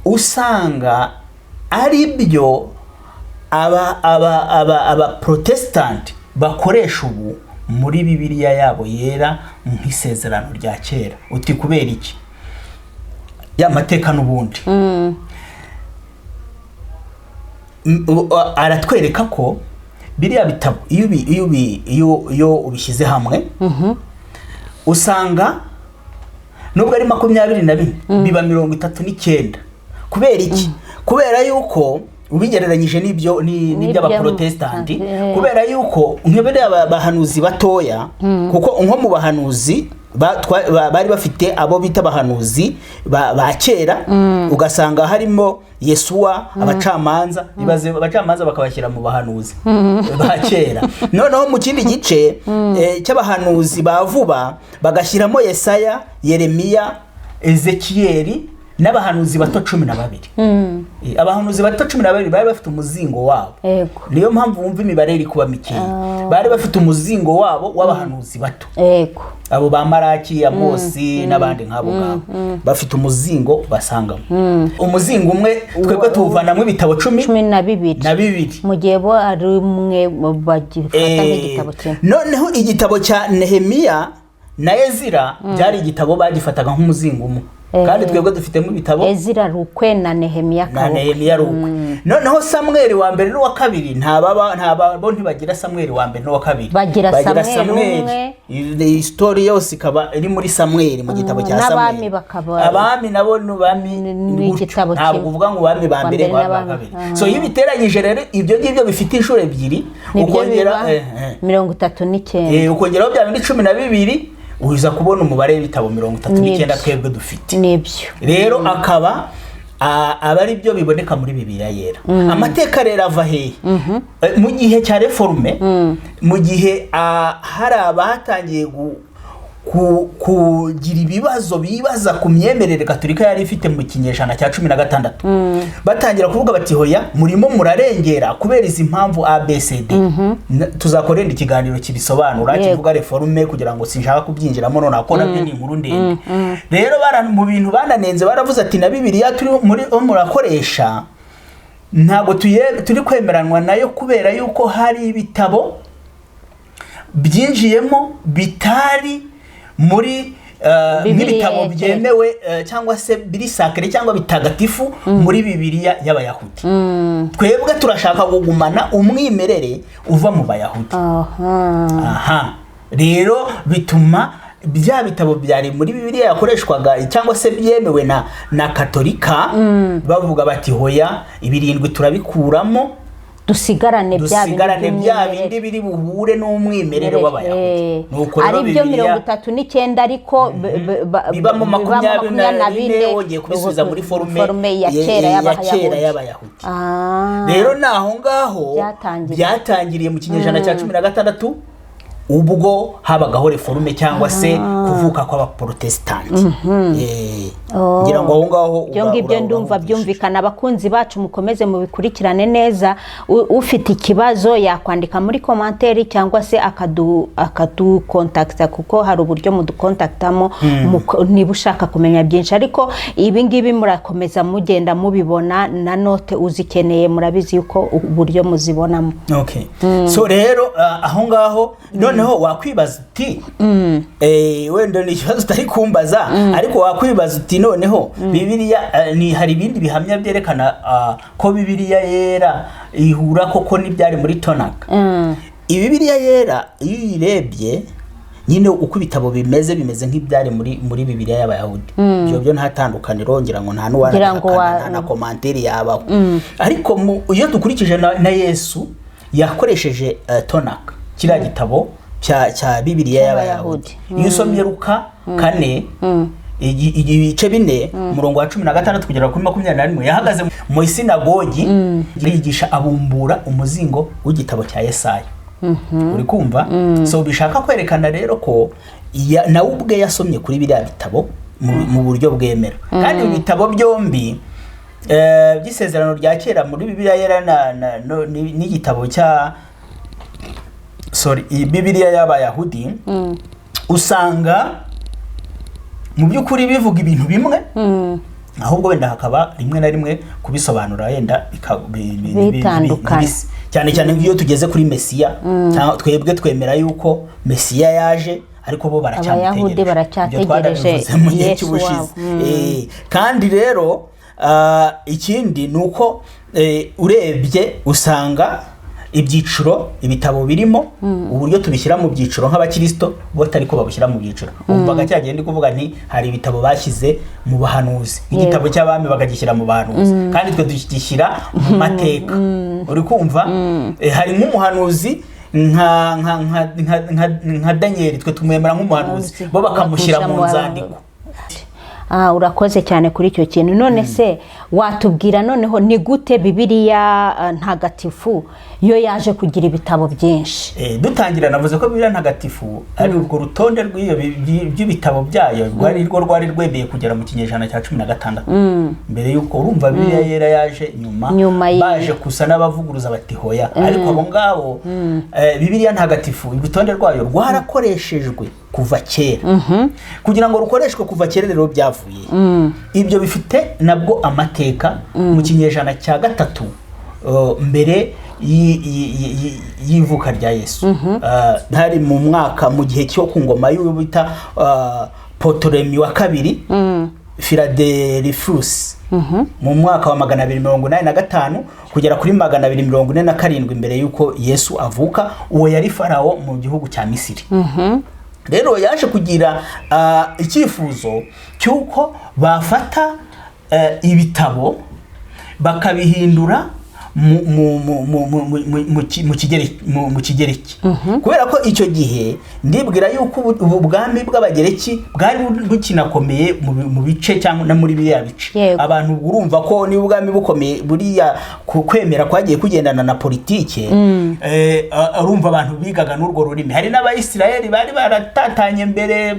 usanga ari byo aba Protestant bakoresha ubu muri Bibiliya yabo Yera nk'Isezerano rya Kera. Uti kubera iki? Ya mateka n'ubundi aratwereka ko biriya bitabo iyo ubishyize hamwe, usanga nubwo ari 24 biba 39. Kubera iki? Kubera yuko ubigereranyije n'ibyo n'iby'Abaprotesitanti, kubera yuko nk'bariya bahanuzi batoya, kuko nko mu bahanuzi bari bafite abo bita abahanuzi ba kera, ugasanga harimo Yesuwa, abacamanza. Ibaze, abacamanza bakabashyira mu bahanuzi ba kera! Noneho mu kindi gice cy'abahanuzi ba vuba bagashyiramo Yesaya, Yeremiya, Ezekiyeli n'abahanuzi bato 12. Abahanuzi bato 12 bari bafite umuzingo wabo. Niyo mpamvu wumva imibare iri kuba mikeya. Bari bafite umuzingo wabo w'abahanuzi bato, abo ba Maraki, Amosi n'abandi nk'abo ngabo, bafite umuzingo basangamo. Umuzingo umwe twebwe tuwuvanamo ibitabo cumi 12. Na bibiri. Mu gihe bo ari umwe bagifata nk'igitabo kimwe. Noneho igitabo cya Nehemiya na Ezira byari igitabo bagifataga nk'umuzingo umwe, kandi twebwe dufitemo ibitabo Ezira rukwe na Nehemiya na kabukwe. Nehemiya rukwe. Noneho Samweli wa mbere n'uwa kabiri ntababa, ntababo, ntibagira Samweli wa mbere n'uwa kabiri. Bagira Samweli umwe. Iyi story yose ikaba iri muri Samweli, mu gitabo cya N'abami Samweli. bakaba Abami nabo ni bami Ni gutyo. igitabo Ntabwo kimwe. uvuga ngo abami ba Ba mbere mbere ngo abami ba n'abami. kabiri. So iyo ubiteranyije rero ibyo ngibyo bifite inshuro ebyiri, Nibyo ukongera biba 39. Ukongeraho bya bindi 12, uza kubona umubare w'ibitabo 39 Nibyo. twebwe dufite. Nibyo. Rero akaba aba ari byo biboneka muri Bibiliya Yera. Amateka rero ava hehe? Mu gihe cya Réforme, mu gihe hari abatangiye kugira ibibazo bibaza ku myemerere Gatolika yari ifite mu kinyejana cya 16, batangira kuvuga bati: "Hoya, murimo murarengera kubera izi mpamvu ABCD." Tuzakora irindi kiganiro kibisobanura, kivuga réforme, kugira ngo sinshaka kubyinjiramo nonaha ko nabyo ni inkuru ndende. Rero mu bintu bananenze, baravuze ati: "Na Bibiliya turi muri murakoresha ntabwo turi kwemeranwa nayo, kubera yuko hari ibitabo byinjiyemo bitari muri Bibiliya nk'ibitabo ya kera. byemewe, cyangwa se biri sacré cyangwa bitagatifu muri Bibiliya y'Abayahudi. Twebwe turashaka kugumana umwimerere uva mu Bayahudi." Aha rero bituma bya bitabo byari muri Bibiliya yakoreshwaga cyangwa se byemewe na Katolika, bavuga bati: "Hoya, ibirindwi turabikuramo, dusigarane bya bindi dusigarane bya by'umwimerere." bindi biri buhure n'umwimerere w'Abayahudi. Nuko rero ari byo Bibiliya 39, ariko bibamo bibamo 24, wongeye kubisubiza muri forme ya kera ya kera y'Abayahudi. y'Abayahudi. Rero ni aho ngaho Byatangiriye. byatangiriye mu kinyejana cya 16, ubwo habagaho réforme cyangwa se kuvuka kw'Abaporotesitanti. Ngira ngo aho ngaho Ibyo ngibyo ndumva urahumvise. byumvikana. Abakunzi bacu, mukomeze mubikurikirane neza. Ufite ikibazo yakwandika muri commentaire cyangwa se akadukontakita, kuko hari uburyo mudukontakitamo niba ushaka kumenya byinshi. Ariko ibi ngibi murakomeza mugenda mubibona, na note uzikeneye murabizi yuko uburyo muzibonamo. Okay. So rero aho ngaho noneho wakwibaza uti, wenda ni ikibazo utari kumbaza, ariko wakwibaza uti: "Noneho Bibiliya, ni hari ibindi bihamya byerekana ko Bibiliya Yera ihura koko n'ibyari muri Tanakh?" Bibiliya Yera, iyo uyirebye nyine uko ibitabo bimeze, bimeze nk'ibyari muri Bibiliya y'Abayahudi. Ibyo byo nta tandukaniro, ngira ngo nta Ngira ngo n'uwanabihakana, nta na commentaire yabaho. Ariko iyo dukurikije na Yesu yakoresheje Tanakh, kiriya gitabo cya Bibiliya y'Abayahudi. Cy'Abayahudi. Iyo usomye Luka 4, ibice 4, umurongo wa 16 kugera kuri 21, yahagaze mu isinagogi yigisha, abumbura umuzingo w'igitabo cya Yesaya. Uri kumva? So bishaka kwerekana rero ko nawe ubwe yasomye kuri biriya bitabo mu buryo bwemera. Kandi ibi bitabo byombi, by'Isezerano rya Kera muri Bibiliya Yera n'igitabo cya, sorry, iyi Bibiliya y'Abayahudi, usanga mu by'ukuri bivuga ibintu bimwe, ahubwo wenda hakaba rimwe na rimwe kubisobanura wenda Bitandukana. Cyane cyane nk'iyo tugeze kuri Mesiya, cyangwa twebwe twemera yuko Mesiya yaje, ariko bo baracyamutegereje. Abayahudi baracyategereje Ibyo twarabivuze mu gihe Yesu cy'ubushize. wabo. Kandi rero ikindi ni uko urebye usanga ibyiciro ibitabo birimo, uburyo tubishyira mu byiciro nk'abakirisito, bo atari ko babishyira mu byiciro. Wumvaga cya gihe ndi kuvuga nti hari ibitabo bashyize mu bahanuzi, igitabo cy'Abami bakagishyira mu bahanuzi, kandi twe tugishyira mu mateka. Uri kumva? Hari nk'umuhanuzi nka Daniyeli, twe tumwemera nk'umuhanuzi, bo bakamushyira mu nzandiko. Urakoze cyane kuri icyo kintu. None se watubwira noneho ni gute Bibiliya Ntagatifu yo yaje kugira ibitabo byinshi? Dutangira navuze ko Bibiliya Ntagatifu ari urwo rutonde rw'iyo by'ibitabo byayo rwari rwo rwari rwemeye kugera mu kinyejana cya 16. Mbere y'uko, urumva, Bibiliya Yera yaje nyuma, Nyuma baje gusa n'abavuguruza bati: "Hoya." Ariko abo ngabo, Bibiliya Ntagatifu urutonde rwayo rwarakoreshejwe kuva kera. Kugira ngo rukoreshwe kuva kera rero byavuye, ibyo bifite nabwo amateka. Mu kinyejana cya gatatu mbere y'ivuka rya Yesu, hari mu mwaka, mu gihe cyo ku ngoma y'uwo bita Ptolemy wa kabiri Philadelphus, mu mwaka wa 285 kugera kuri 247 mbere y'uko Yesu avuka. Uwo yari farawo mu gihugu cya Misiri. Rero yaje kugira icyifuzo cy'uko bafata ibitabo bakabihindura. mu Kigereki, kubera ko icyo gihe ndibwira yuko ubu bwami bw'Abagereki bwari bukinakomeye mu bice cyangwa no muri biriya bice. Abantu urumva ko niba ubwami bukomeye, buriya kwemera kwagiye kugendana na politike. Urumva abantu bigaga n'urwo rurimi. Hari n'Abayisiraheli bari baratatanye mbere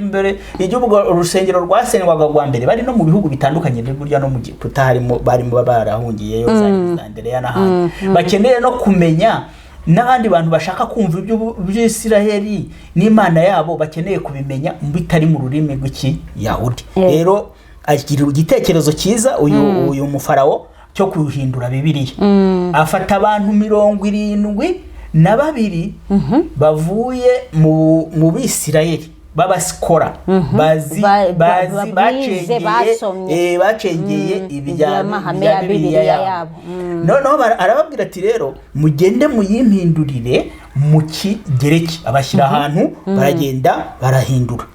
igihe ubwo urusengero rwasenywaga rwa mbere, bari no mu bihugu bitandukanye, burya no mu Giputa harimo barimo barahungiyeyo, za Alexandria n'ahandi, bakeneye no kumenya n'abandi bantu bashaka kumva iby'Isiraheli n'Imana yabo, bakeneye kubimenya bitari mu rurimi rw'Ikiyahudi. Rero agira igitekerezo cyiza uyu mufarawo cyo kuhindura Bibiliya. Afata abantu 72 bavuye mu Bisirayeli b'abasikora bazi bazi bize, bacengeye basomye. Bacengeye ibya iby'amahame ibya ya Bibiliya Bibiliya yabo. yabo. Noneho arababwira ati: "Rero mugende muyimpindurire mu Kigereki." Abashyira ahantu, baragenda barahindura.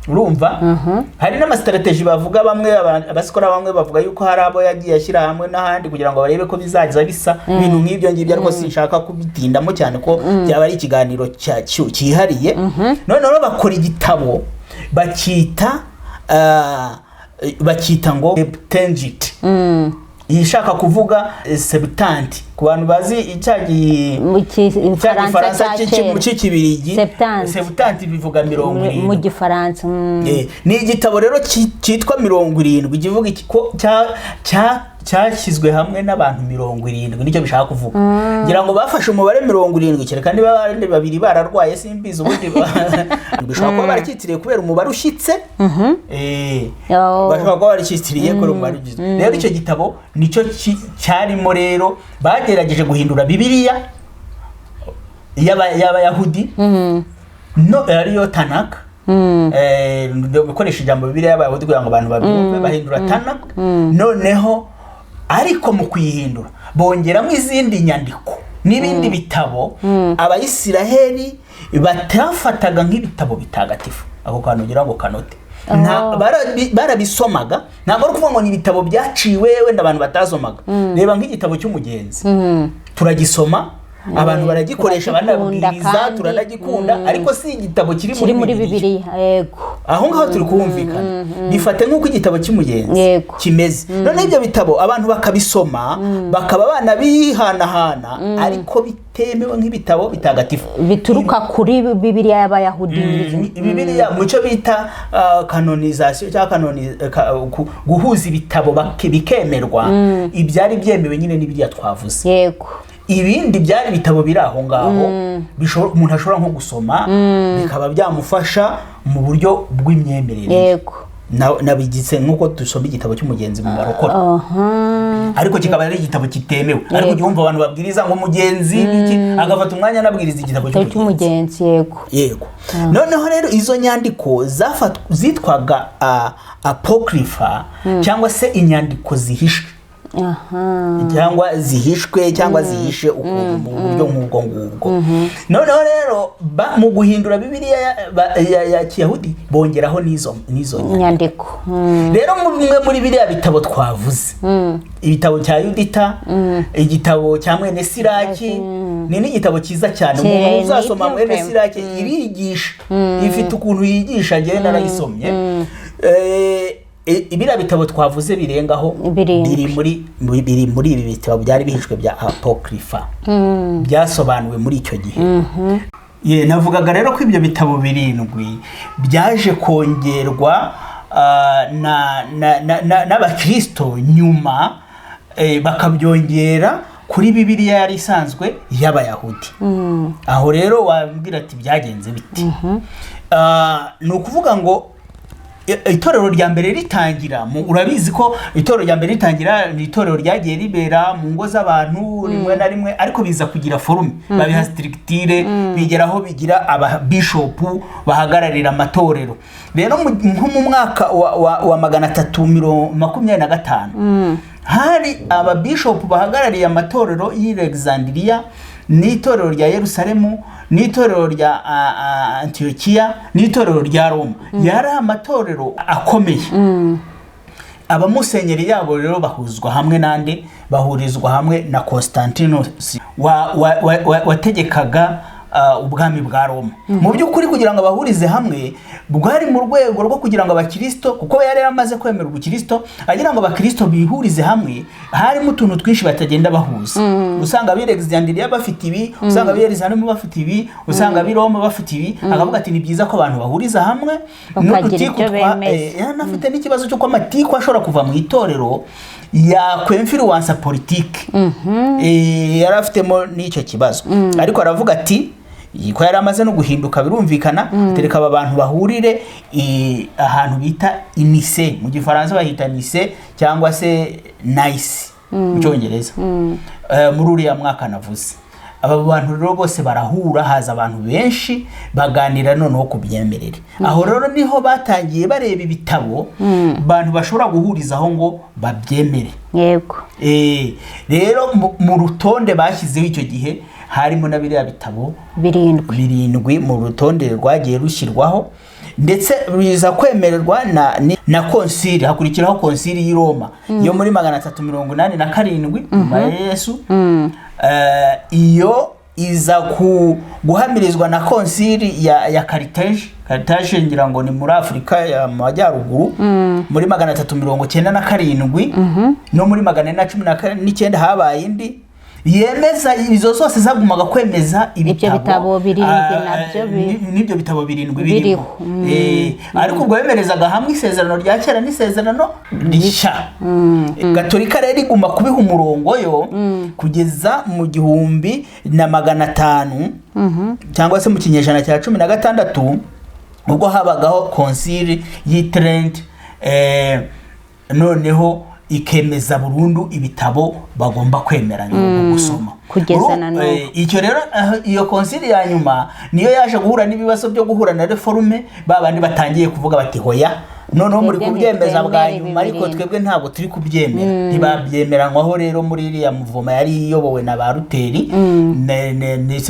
Urumva hari n'ama stratégies bavuga bamwe, abasikora bamwe bavuga yuko hari abo yagiye ashyira hamwe n'ahandi kugira ngo barebe ko bizaza bisa, ibintu nk'ibyo ngibyo, ariko sinshaka kubitindamo cyane ko byaba ari ikiganiro cyihariye. Noneho bakora igitabo bacyita ngo Septuagint, ishaka kuvuga septante ku bantu bazi icya Mu cya Gifaransa Gifaransa cya kera. cy'Ikibirigi. Septante. Septante bivuga mirongo Mu irindwi. Gifaransa. Ni igitabo rero cyitwa 70, kivuga iki? Ko cyashyizwe hamwe n'abantu 70, nicyo bishaka kuvuga. Ngira ngo bafashe umubare 70, kereka niba abandi babiri bararwaye, simbizi. Ubundi bishobora kuba baracyitiriye kubera umubare ushyitse. Bashobora kuba baracyitiriye kubera umubare ushyitse. Rero icyo gitabo nicyo cyarimo. Rero bagerageje guhindura Bibiliya y'Abayahudi, no ariyo Tanaka. Gukoresha ijambo Bibiliya y'Abayahudi kugira ngo abantu babyumve, bahindura Tanaka. Noneho ariko mu kuyihindura bongeramo izindi nyandiko n'ibindi bitabo Abayisiraheli batafataga nk'ibitabo bitagatifu. Ako kantu ugira ngo kanote. Barabisomaga, ntabwo ari ukuvuga ngo ni ibitabo byaciwe wenda abantu batasomaga. Reba nk'igitabo cy'Umugenzi, turagisoma, abantu baragikoresha, Turagikunda banabwiriza, kandi. turanagikunda, ariko si igitabo kiri Kiri muri Bibiliya. Bibiliya, yego. Aho ngaho turi kumvikana. Bifate nk'uko igitabo cy'Umugenzi kimeze. Noneho ibyo bitabo abantu bakabisoma, bakaba banabihanahana, ariko bitemewe nk'ibitabo bitagatifu bituruka kuri Bibiliya y'Abayahudi nyirizina. Bibiliya mu cyo bita canonisation cyangwa guhuza ibitabo bikemerwa, ibyari byemewe nyine n'ibiriya twavuze. Ibindi byari ibitabo biri aho ngaho umuntu ashobora nko gusoma bikaba byamufasha mu buryo bw'imyemerere ye. Nabigitse nk'uko dusoma igitabo cy'Umugenzi mu barokora, ariko kikaba ari igitabo kitemewe. Ariko ujya wumva abantu babwiriza ngo Umugenzi iki, agafata umwanya anabwiriza igitabo Igitabo cy'Umugenzi. cy'Umugenzi, yego. Yego. Noneho rero izo nyandiko zitwaga apocrypha, cyangwa se inyandiko zihishwe, cyangwa zihishwe, cyangwa zihishe ukuntu mu buryo nk'ubwo ngubwo. Noneho rero mu guhindura Bibiliya ya Kiyahudi bongeraho n'izo nyandiko. Inyandiko. Rero mu bimwe muri biriya bitabo twavuze, ibitabo cya Yudita, igitabo cya Mwene Siraki, ni n'igitabo cyiza cyane umuntu uzasoma. Nibyo Mwene pe. Siraki irigisha, ifite ukuntu yigisha, njyewe narayisomye. Biriya bitabo twavuze birengaho Birindwi. Biri muri ibi bitabo byari bihishwe bya apocrypha byasobanuwe muri icyo gihe. Ye, navugaga rero ko ibyo bitabo birindwi byaje kongerwa n'abakristo nyuma, bakabyongera kuri Bibiliya yari isanzwe y'Abayahudi. Aho rero wambwira ati: "Byagenze bite?" Ni ukuvuga ngo itorero rya mbere ritangira, urabizi ko itorero rya mbere ritangira ni itorero ryagiye ribera mu ngo z'abantu rimwe na rimwe, ariko biza kugira forme, babiha structure, bigeraho bigira ababishopu bahagararira amatorero. Rero nko mu mwaka wa 325 hari ababishopu bahagarariye amatorero y'i Alexandria n'itorero rya Yerusalemu n'itorero rya Antiyokiya n'itorero rya Roma. Yari amatorero akomeye. Abamusenyeri yabo rero bahuzwa hamwe nande? Bahurizwa hamwe na Constantinus wategekaga ubwami bwa Roma. Mu by'ukuri, kugira ngo abahurize hamwe bwari mu rwego rwo kugira ngo abakirisito, kuko yari yaramaze kwemera ubukirisito, agira ngo abakirisito bihurize hamwe. Harimo utuntu twinshi batagenda bahuza. Usanga ab'i Alexandria bafite ibi, usanga ab'i Yerusalemu bafite ibi, usanga ab'i Roma bafite ibi. Akavuga ati: "Ni byiza ko abantu bahuriza hamwe bakagira n'udutiku ibyo bemeza. Yanafite n'ikibazo cy'uko amatiku ashobora kuva mu itorero yakwinfluença politike. Yari afitemo n'icyo kibazo, ariko aravuga ati ko yari amaze no guhinduka, birumvikana, tereka aba bantu bahurire ahantu bita i Nicée. Mu Gifaransa bahita Nice cyangwa se Nice mu Cyongereza. Muri uriya mwaka navuze, aba bantu rero bose barahura, haza abantu benshi, baganira noneho ku myemerere. Aho rero niho batangiye bareba ibitabo abantu bashobora guhurizaho ngo babyemere. Rero mu rutonde bashyizeho icyo gihe harimo na biriya bitabo 7. 7, mu rutonde rwagiye rushyirwaho ndetse biza kwemererwa na konsili. Hakurikiraho konsili y'i Roma yo muri 387 nyuma ya Yesu. Iyo iza guhamirizwa na konsili ya Carthage. Carthage ngira ngo ni muri Afurika ya Majyaruguru, muri 397. No muri 419 habaye indi yemeza. Izo zose zagumaga kwemeza ibitabo Bitabo 7 nabyo n'ibyo bitabo 7 biriho. Birimo. Ariko ubwo bemerezaga hamwe isezerano rya kera n'isezerano rishya. Gatolika rero iguma kubiha umurongo yo kugeza mu 1500, cyangwa se mu kinyejana cya 16, ubwo habagaho konsili y'i Trent, noneho ikemeza burundu ibitabo bagomba kwemeranya mu gusoma. Kugeza na n'ubu. Icyo rero iyo konsili ya nyuma niyo yaje guhura n'ibibazo byo guhura na réforme, ba bandi batangiye kuvuga bati: "Hoya, noneho muri Twebwe kubyemeza bwa ntitwemera ibi nyuma, ariko 7." Twebwe ntabwo turi kubyemera." Ntibabyemeranywaho rero muri iriya mouvement yari iyobowe na ba Ruteri.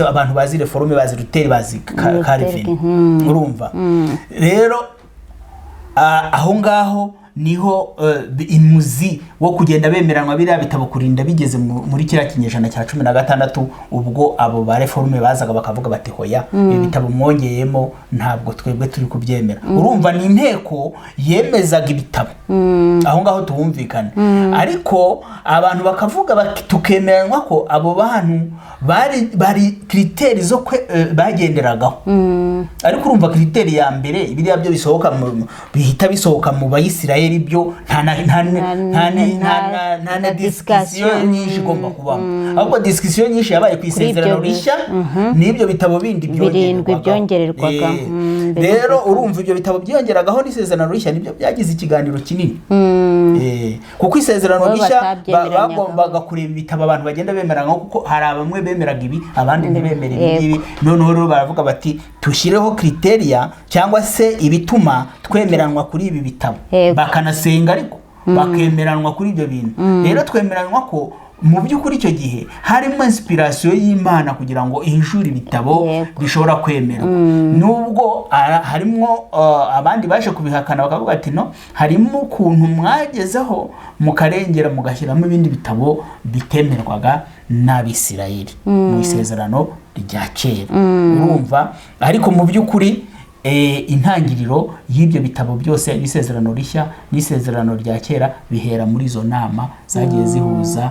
Abantu bazi réforme bazi Ruteri, bazi Luther, Calvin. Urumva rero, aho ngaho niho imuzi wo kugenda bemeranwa biriya bitabo kurinda bigeze muri kiriya kinyejana cya 16, ubwo abo ba réforme bazaga bakavuga bati: "Hoya, ibi bitabo mwongeyemo ntabwo twebwe turi kubyemera." Urumva ni inteko yemezaga ibitabo, aho ngaho tuwumvikane. Ariko abantu bakavuga tukemeranywa ko abo bantu bari critères zo bagenderagaho. Ariko urumva critère ya mbere, biriya byo bisohoka bihita bisohoka mu Bayisiraheli, byo nta na nta na nta ni- nta na nta na na discussion discussion. nyinshi igomba kubamo. Ahubwo discussion nyinshi yabaye ku isezerano Ibyo rishya n'ibyo bitabo bindi 7 byongererwagaho. Byongererwaga. Rero urumva ibyo bitabo byiyongeragaho n'isezerano rishya nibyo byagize ikiganiro kinini. Kuko isezerano Bo rishya batabyemeranyagaho. bagombaga kureba ibitabo abantu bagenda bemeranywaho, kuko hari bamwe bemeraga ibi, abandi ntibemere ibi ngibi. Noneho rero baravuga bati: "Tushyireho criteria cyangwa se ibituma twemeranwa kuri ibi bitabo." Bakanasenga ariko bakemeranwa kuri ibyo bintu. Rero twemeranwa ko mu by'ukuri icyo gihe harimo inspiration y'Imana kugira ngo ihishure ibitabo bishobora kwemerwa, nubwo harimo abandi baje kubihakana bakavuga ati: "No, harimo ukuntu mwagezeho mukarengera, mugashyiramo ibindi bitabo bitemerwaga n'Abisirayeli mu isezerano rya kera." Urumva, ariko mu by'ukuri intangiriro y'ibyo bitabo byose, n'isezerano rishya n'isezerano rya kera, bihera muri izo nama zagiye zihuza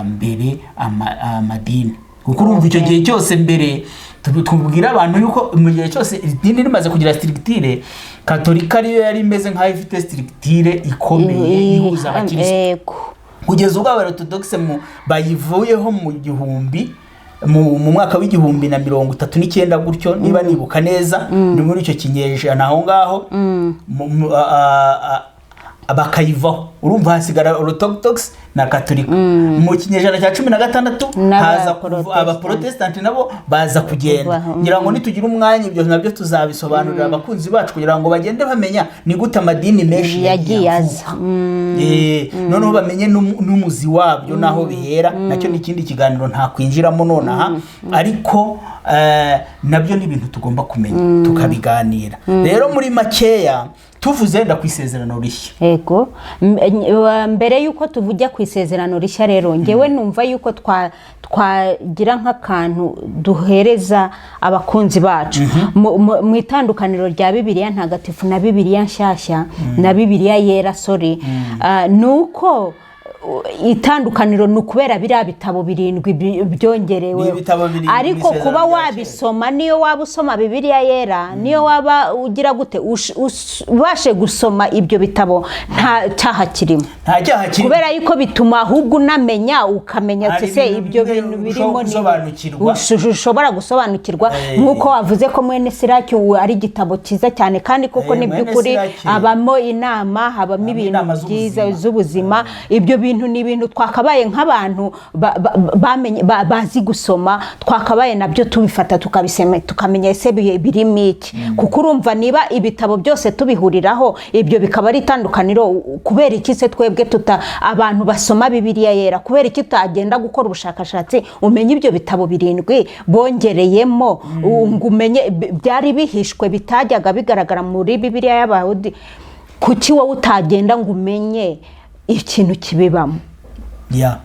mbere amadini. Kuko urumva icyo gihe cyose mbere, tubwira abantu yuko mu gihe cyose idini rimaze kugira structure, Katolika ariyo yari imeze nk'aho ifite structure ikomeye ihuza abakirisitu, kugeza ubwo Abaorthodoxe bayivuyeho mu gihumbi mu mwaka w'1039 gutyo, niba nibuka neza, ni muri icyo kinyejana aho ngaho, bakayivaho. Urumva hasigara Orthodox na Katolika. Mu kinyejana cya 16 haza N'abaprotestant. Abaprotesitanti nabo baza kugenda. Kuvaho. Ngira ngo nitugira umwanya ibyo nabyo tuzabisobanurira abakunzi bacu kugira ngo bagende bamenya ni gute amadini menshi yagiye aza. avuka. Noneho bamenye n'umuzi wabyo n'aho bihera. Nacyo ni ikindi kiganiro ntakwinjiramo nonaha, ariko nabyo ni ibintu tugomba kumenya tukabiganira. Rero muri makeya Tuvuze wenda ku Isezerano Rishya. Yego. Mbere y'uko tujya ku Isezerano Rishya rero, ngewe numva yuko twagira nk'akantu duhereza abakunzi bacu mu itandukaniro rya Bibiliya Ntagatifu na Bibiliya nshyashya, na Bibiliya Yera, sorry. Ni uko itandukaniro ni ukubera biriya bitabo birindwi byongerewe. Ni ibitabo birindwi Ariko mu Isezerano kuba rya Kera. wabisoma, niyo waba usoma Bibiliya Yera, niyo waba ugira gute, ubashe gusoma ibyo bitabo, nta cyaha kirimo. Nta cyaha kirimo. Kubera yuko bituma ahubwo unamenya, ukamenya Hari ati se ibintu ibyo bimwe bintu urushaho birimo ni gusobanukirwa. Ushobora gusobanukirwa, nk'uko wavuze ko Mwene Siraki ubu ari igitabo cyiza cyane, kandi koko ni Mwene by'ukuri Siraki. habamo inama, habamo Habamo ibintu inama byiza z'ubuzima. z'ubuzima. Ibyo bintu ni ibintu twakabaye nk'abantu bamenye, bazi gusoma, twakabaye nabyo tubifata, tukabisema, tukamenya ese birimo iki. Kuko urumva, niba ibitabo byose tubihuriraho, ibyo bikaba ari itandukaniro, kubera iki se twebwe tuta, abantu basoma Bibiliya Yera, kubera iki utagenda gukora ubushakashatsi umenye ibyo bitabo birindwi bongereyemo, ngo umenye byari bihishwe, bitajyaga bigaragara muri Bibiliya y'Abayahudi? Kuki wowe utagenda ngo umenye ikintu kibibamo? Ya,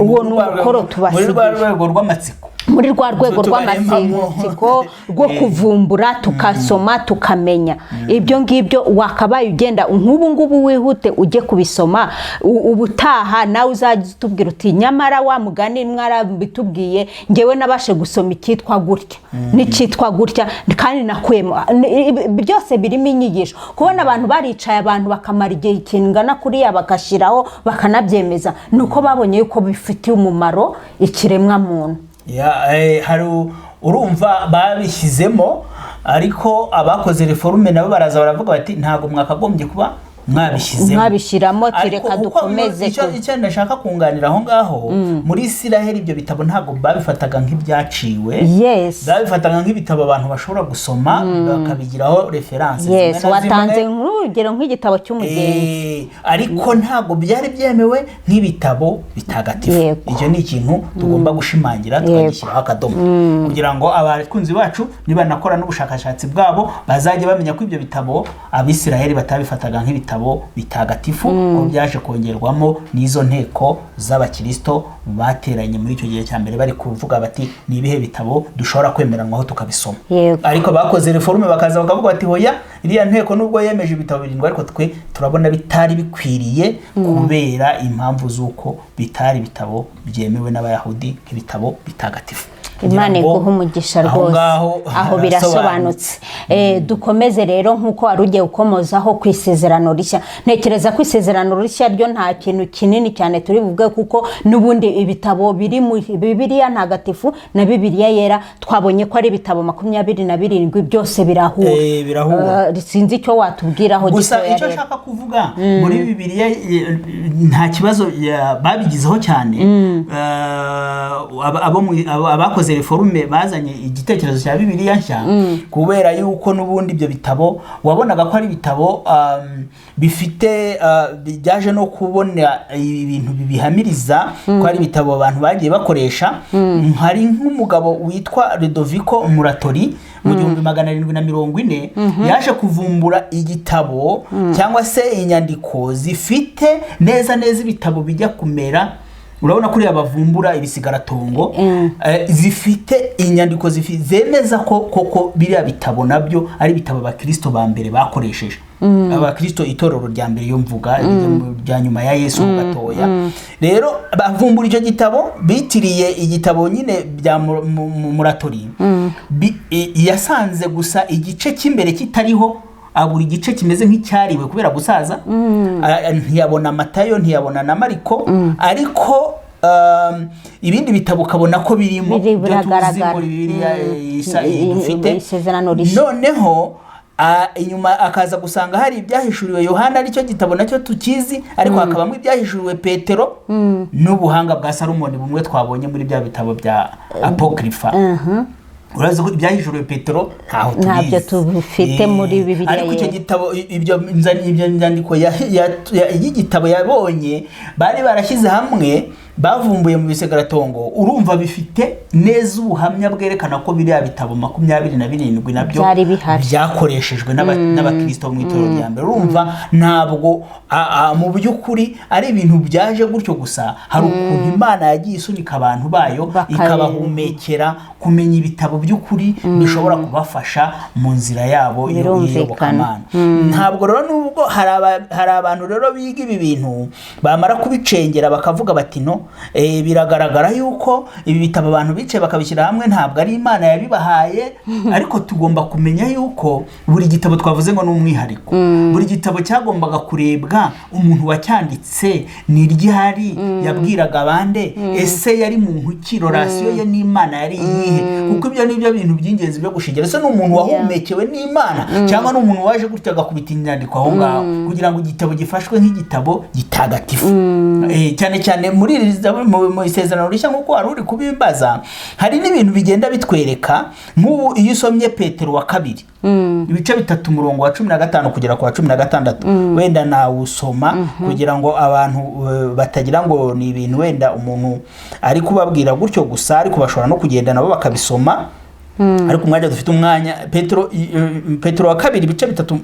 Uwo muri ni rwa umukoro muri rwa tubasigiye. rwego rw'amatsiko. Muri rwa rwego Tubaremamo. rw'amatsiko rwo kuvumbura, tukasoma, tukamenya ibyo ngibyo, wakabaye ugenda nk'ubu ngubu wihute ujye kubisoma. Ubutaha nawe uzajya utubwira uti: "Nyamara wa mugani mwarabitubwiye, ngewe nabashe gusoma icyitwa gutya n'icyitwa gutya, kandi nakuyemo." Byose birimo inyigisho. Kubona abantu baricaye, abantu bakamara igihe kingana kuriya, bagashyiraho, bakanabyemeza, ni uko babonye yuko bifitiye umumaro ikiremwamuntu. Ya, hari urumva babishyizemo, ariko abakoze réforme nabo baraza baravuga bati: "Ntabwo mwakagombye kuba mwabishyizemo." Mwabishyiramo, Ariko tereka dukomeze icyo icyo ndashaka kunganira aho ngaho, muri Isiraheli ibyo bitabo ntabwo babifataga nk'ibyaciwe. Babifataga nk'ibitabo abantu bashobora gusoma, bakabigiraho référence zimwe na Watanze zimwe. nk'urugero nk'igitabo cy'Umugenzi. Ariko ntabwo byari byemewe nk'ibitabo bitagatifu. Icyo ni ikintu tugomba gushimangira, tukagishyiraho akadomo, kugira ngo abakunzi bacu nibanakora n'ubushakashatsi bwabo bazajye bamenya ko ibyo bitabo Abisiraheli batabifataga nk'ibitabo bitagatifu, ko byaje kongerwamo n'izo nteko z'abakirisito bateranye muri icyo gihe cya mbere, bari kuvuga bati: "Ni ibihe bitabo dushobora kwemeranwaho tukabisoma?" Ariko bakoze réforme bakaza bakavuga bati: "Hoya, iriya nteko nubwo yemeje ibitabo birindwi, ariko twe turabona bitari bikwiriye, kubera impamvu z'uko bitari ibitabo byemewe n'Abayahudi nk'ibitabo bitagatifu." Imana Kugira ngo iguhe umugisha aho rwose. ngaho Aho birasobanutse. Dukomeze rero, nk'uko wari ugiye gukomozaho ku Isezerano Rishya. Ntekereza ko Isezerano Rishya ryo nta kintu kinini cyane turi buvuge, kuko n'ubundi ibitabo biri mu Bibiliya Ntagatifu na Bibiliya Yera twabonye ko ari ibitabo 27, byose birahura. Birahura. Sinzi icyo watubwiraho Gusa gitoya icyo rero. nshaka kuvuga, muri Bibiliya nta kibazo babigizeho cyane. Abakoze réforme bazanye igitekerezo cya Bibiliya nshya, kubera yuko n'ubundi ibyo bitabo wabonaga ko ari ibitabo bifite byaje no kubona ibintu bibihamiriza ko ari ibitabo abantu bagiye bakoresha. Hari nk'umugabo witwa Ludovico Muratori, mu 1740 yaje kuvumbura igitabo cyangwa se inyandiko zifite neza neza ibitabo bijya kumera, urabona kuriya bavumbura ibisigaratongo, zifite inyandiko zemeza ko koko biriya bitabo nabyo ari ibitabo abakirisito ba mbere bakoresheje, abakirisito itorero rya mbere, iyo mvuga rya nyuma ya Yesu ho gatoya. Rero bavumbura icyo gitabo bitiriye igitabo nyine bya Muratori. Yasanze gusa igice cy'imbere kitariho, abura igice kimeze nk'icyariwe kubera gusaza. Ntiyabona Matayo, ntiyabona na Mariko, ariko ibindi bitabo ukabona ko birimo Biri ibyo tuzi biragaragara. muri Bibiliya dufite. Isezerano Rishya. Noneho inyuma akaza gusanga hari Ibyahishuriwe Yohana, aricyo gitabo nacyo tukizi, ariko hakabamo Ibyahishuriwe Petero n'Ubuhanga bwa Salomoni, bumwe twabonye muri bya bitabo bya apokrifa. Urazi ko Ibyahishuriwe Petero ntaho tubizi. Ntabyo tubifite muri Bibiliya Ariko icyo Yera. gitabo, ibyo nyandiko y'igitabo yabonye bari barashyize hamwe. Bavumbuye mu bisigaratongo, urumva bifite neza ubuhamya bwerekana ko biriya bitabo 27 nabyo Byari bihari. byakoreshejwe n'abakristo mu itorero rya mbere. Urumva ntabwo mu by'ukuri ari ibintu byaje gutyo gusa. Hari ukuntu Imana yagiye isunika abantu bayo, ikabahumekera kumenya ibitabo by'ukuri bishobora kubafasha mu nzira yabo Birumvikana. y'iyobokamana. Ntabwo rero, nubwo hari abantu rero biga ibi bintu, bamara kubicengera bakavuga bati: "No, biragaragara yuko ibi bitabo abantu bicaye bakabishyira hamwe, ntabwo ari Imana yabibahaye." Ariko tugomba kumenya yuko buri gitabo twavuze ngo ni umwihariko. Buri gitabo cyagombaga kurebwa umuntu wacyanditse ni ryari, yabwiraga abande, ese yari muntu ki, relation ye n'Imana yari iyihe? Kuko ibyo ni byo bintu by'ingenzi byo gushingira. Ese ni umuntu wahumekewe n'Imana, cyangwa ni umuntu waje gutya agakubita inyandiko aho ngaho kugira ngo igitabo gifashwe nk'igitabo gitagatifu? Cyane cyane muri iri mu Isezerano Rishya, nk'uko wari uri kubimbaza, hari n'ibintu bigenda bitwereka. Nk'ubu iyo usomye Petero wa Kabiri ibice 3, umurongo wa 15 kugera ku wa 16, wenda nawusoma kugira ngo abantu batagira ngo ni ibintu wenda umuntu ari kubabwira gutyo gusa, ariko bashobora no kugenda nabo bakabisoma. Ariko umwanya dufite, umwanya, Petero wa Kabiri ibice 3,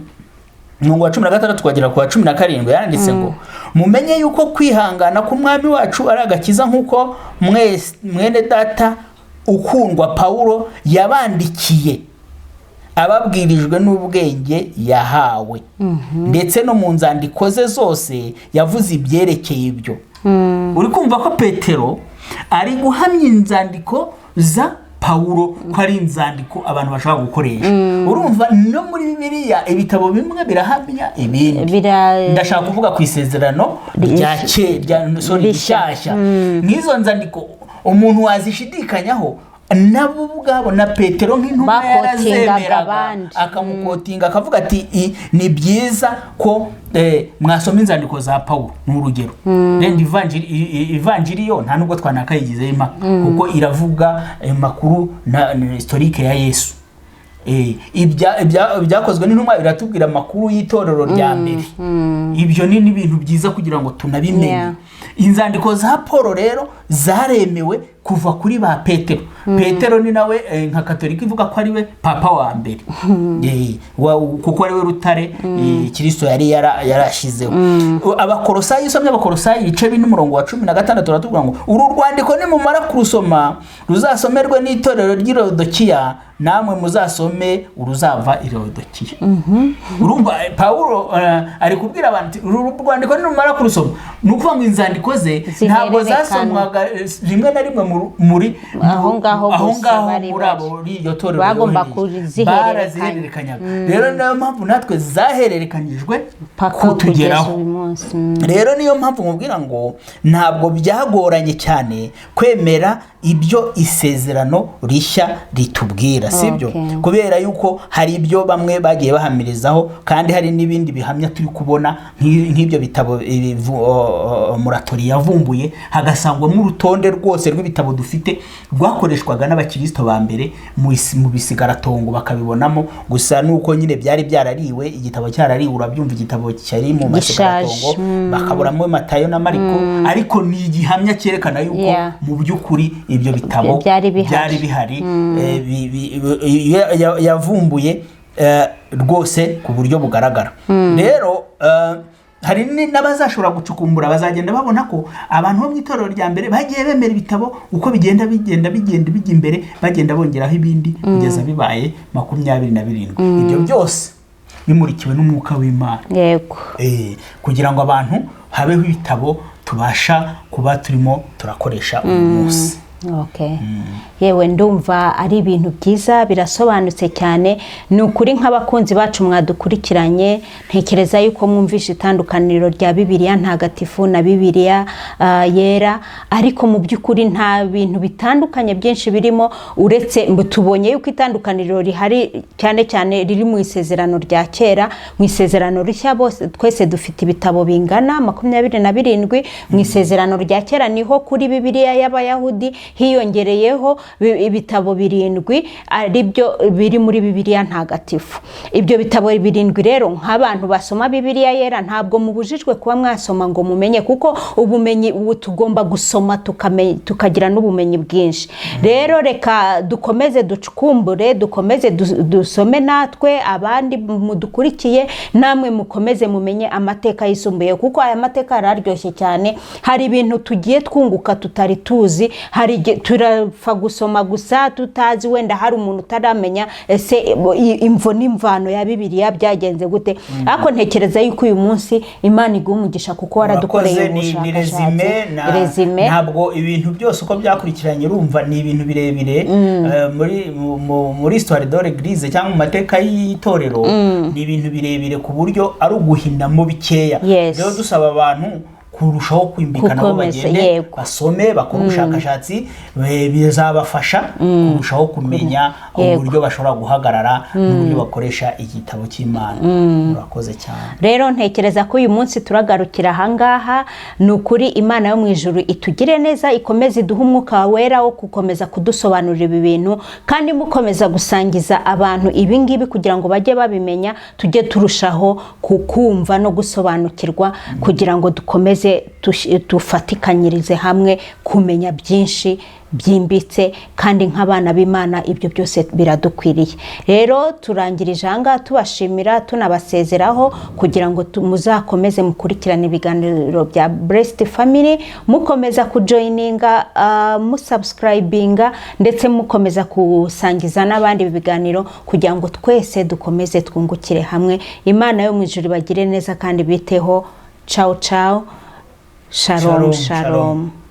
umurongo wa 16 twagera ku wa 17, yaranditse ngo: "Mumenye yuko kwihangana k'Umwami wacu ari agakiza, nk'uko mwene data ukundwa Pawulo yabandikiye ababwirijwe n'ubwenge yahawe, ndetse no mu nzandiko ze zose yavuze ibyerekeye ibyo." Uri kumva ko Petero ari guhamya inzandiko za Pawulo ko ari inzandiko abantu bashobora gukoresha. Urumva no muri Bibiliya ibitabo bimwe birahamya ibindi. Ndashaka kuvuga ku Isezerano rya rya, sorry, Rishya. Rishyashya. Nk'izo nzandiko umuntu wazishidikanyaho, nabo ubwabo na Petero nk'intumwa Bakotingaga yarazemeraga, abandi. Akamukotinga akavuga ati: "Ni byiza ko mwasoma inzandiko za Pawulo." Ni urugero. Renda ivanjiri yo nta nubwo twanakayigizeho impaka, kuko iravuga makuru na historique ya Yesu. Ibyakozwe n'Intumwa biratubwira amakuru y'itorero rya mbere. Ibyo ni n'ibintu byiza kugira ngo tunabimenye. Inzandiko za Paul rero zaremewe kuva kuri ba Petero. Petero ni nawe nka Katolika ivuga ko ari we papa wa mbere, kuko ari we rutare Kirisito yari yarashyizeho. Abakorosayi, usomye Abakorosayi ibice 4, umurongo wa 16, uratubwira ngo: "Uru rwandiko nimumara kurusoma ruzasomerwe n'itorero ry'i Laodikiya, namwe muzasome uruzava i Laodikiya." Urumva Pawulo ari kubwira abantu ati: "Uru rwandiko nimumara kurusoma." Ni ukuvuga ngo inzandiko ze ntabwo Zihererekana. zasomwaga rimwe na rimwe muri Aho ngaho aho gusa ngaho bari muri bari. abo, muri iryo torero Bagomba yohereje. kuzihererekanya. Barazihererekanyaga. Rero niyo mpamvu natwe zahererekanyijwe paka kugeza kutugeraho. uyu munsi. Rero niyo mpamvu mubwira ngo ntabwo byagoranye cyane kwemera ibyo Isezerano Rishya ritubwira, sibyo? Okay. Kubera yuko hari ibyo bamwe bagiye bahamirizaho, kandi hari n'ibindi bihamya turi kubona nk'ibyo bitabo Muratori yavumbuye, hagasangwamo urutonde rwose rw'ibitabo dufite rwakoreshwaga n'abakirisito ba mbere mu bisigaratongo, bakabibonamo. Gusa nuko nyine byari byarariwe, igitabo cyarariwe, urabyumva, igitabo cyari mu Gishaje. masigaratongo, bakaburamo Matayo na Mariko, ariko ni igihamya cyerekana yuko mu by'ukuri ibyo bitabo Byari bihari. byari bihari, yavumbuye rwose ku buryo bugaragara. Rero hari n'abazashobora gucukumbura bazagenda babona ko abantu bo mu itorero rya mbere bagiye bemera ibitabo uko bigenda bigenda bigenda bijya imbere, bagenda bongeraho ibindi kugeza bibaye 27, ibyo byose bimurikiwe n'Umwuka w'Imana. Kugira ngo abantu habeho ibitabo tubasha kuba turimo turakoresha uyu munsi. Okay. Yewe, ndumva ari ibintu byiza, birasobanutse cyane. Ni ukuri, nk'abakunzi bacu mwadukurikiranye, ntekereza yuko mwumvishe itandukaniro rya Bibiliya Ntagatifu na Bibiliya Yera. Ariko mu by'ukuri nta bintu bitandukanye byinshi birimo, uretse ngo tubonye yuko itandukaniro rihari cyane cyane riri mu Isezerano rya Kera. Mu Isezerano Rishya bose twese dufite ibitabo bingana 27. Mu Isezerano rya Kera niho kuri Bibiliya y'Abayahudi. Hiyongereyeho ibitabo 7 ari byo biri muri Bibiliya Ntagatifu. Ibyo bitabo 7 rero, nk'abantu basoma Bibiliya Yera, ntabwo mubujijwe kuba mwasoma ngo mumenye, kuko ubumenyi ubu tugomba gusoma tukagira n'ubumenyi bwinshi. Rero reka dukomeze ducukumbure, dukomeze dusome natwe, abandi mudukurikiye namwe mukomeze mumenye amateka yisumbuye, kuko aya mateka yararyoshye cyane. Hari ibintu tugiye twunguka tutari tuzi. Hari igihe turapfa gusoma gusa tutazi, wenda hari umuntu utaramenya ese imvo n'imvano ya Bibiliya byagenze gute. Ariko ntekereza yuko uyu munsi Imana iguha umugisha kuko waradukoreye Urakoze, ni ubushakashatsi. Résumé Résumé. Ntabwo ibintu byose uko byakurikiranye, urumva ni ibintu birebire. Muri histoire de l'Église cyangwa mu mateka y'itorero ni ibintu birebire ku buryo ari uguhinamo bikeya. Rero dusaba abantu kurushaho kwimbika nabo, Gukomeza, bagende basome, bakore ubushakashatsi, bizabafasha kurushaho kumenya uburyo bashobora guhagarara n'uburyo bakoresha igitabo cy'Imana. Murakoze cyane. Rero ntekereza ko uyu munsi turagarukira ahangaha. Ni ukuri Imana yo mu ijuru itugire neza, ikomeze iduhe Umwuka Wera wo gukomeza kudusobanurira ibi bintu, kandi mukomeza gusangiza abantu ibi ngibi kugira ngo bajye babimenya, tujye turushaho kukumva no gusobanukirwa, kugira ngo dukomeze dufatikanyirize hamwe kumenya byinshi byimbitse. Kandi nk'abana b'Imana ibyo byose biradukwiriye. Rero turangirije ahangaha tubashimira, tunabasezeraho kugira ngo muzakomeze mukurikirane ibiganiro bya Blessed Family, mukomeza kujoininga, musubscribinga, ndetse mukomeza gusangiza n'abandi ibi biganiro kugira ngo twese dukomeze twungukire hamwe. Imana yo mu ijuru ibagire neza kandi biteho. Ciao ciao, shalom. Shalom, shalom. Shalom.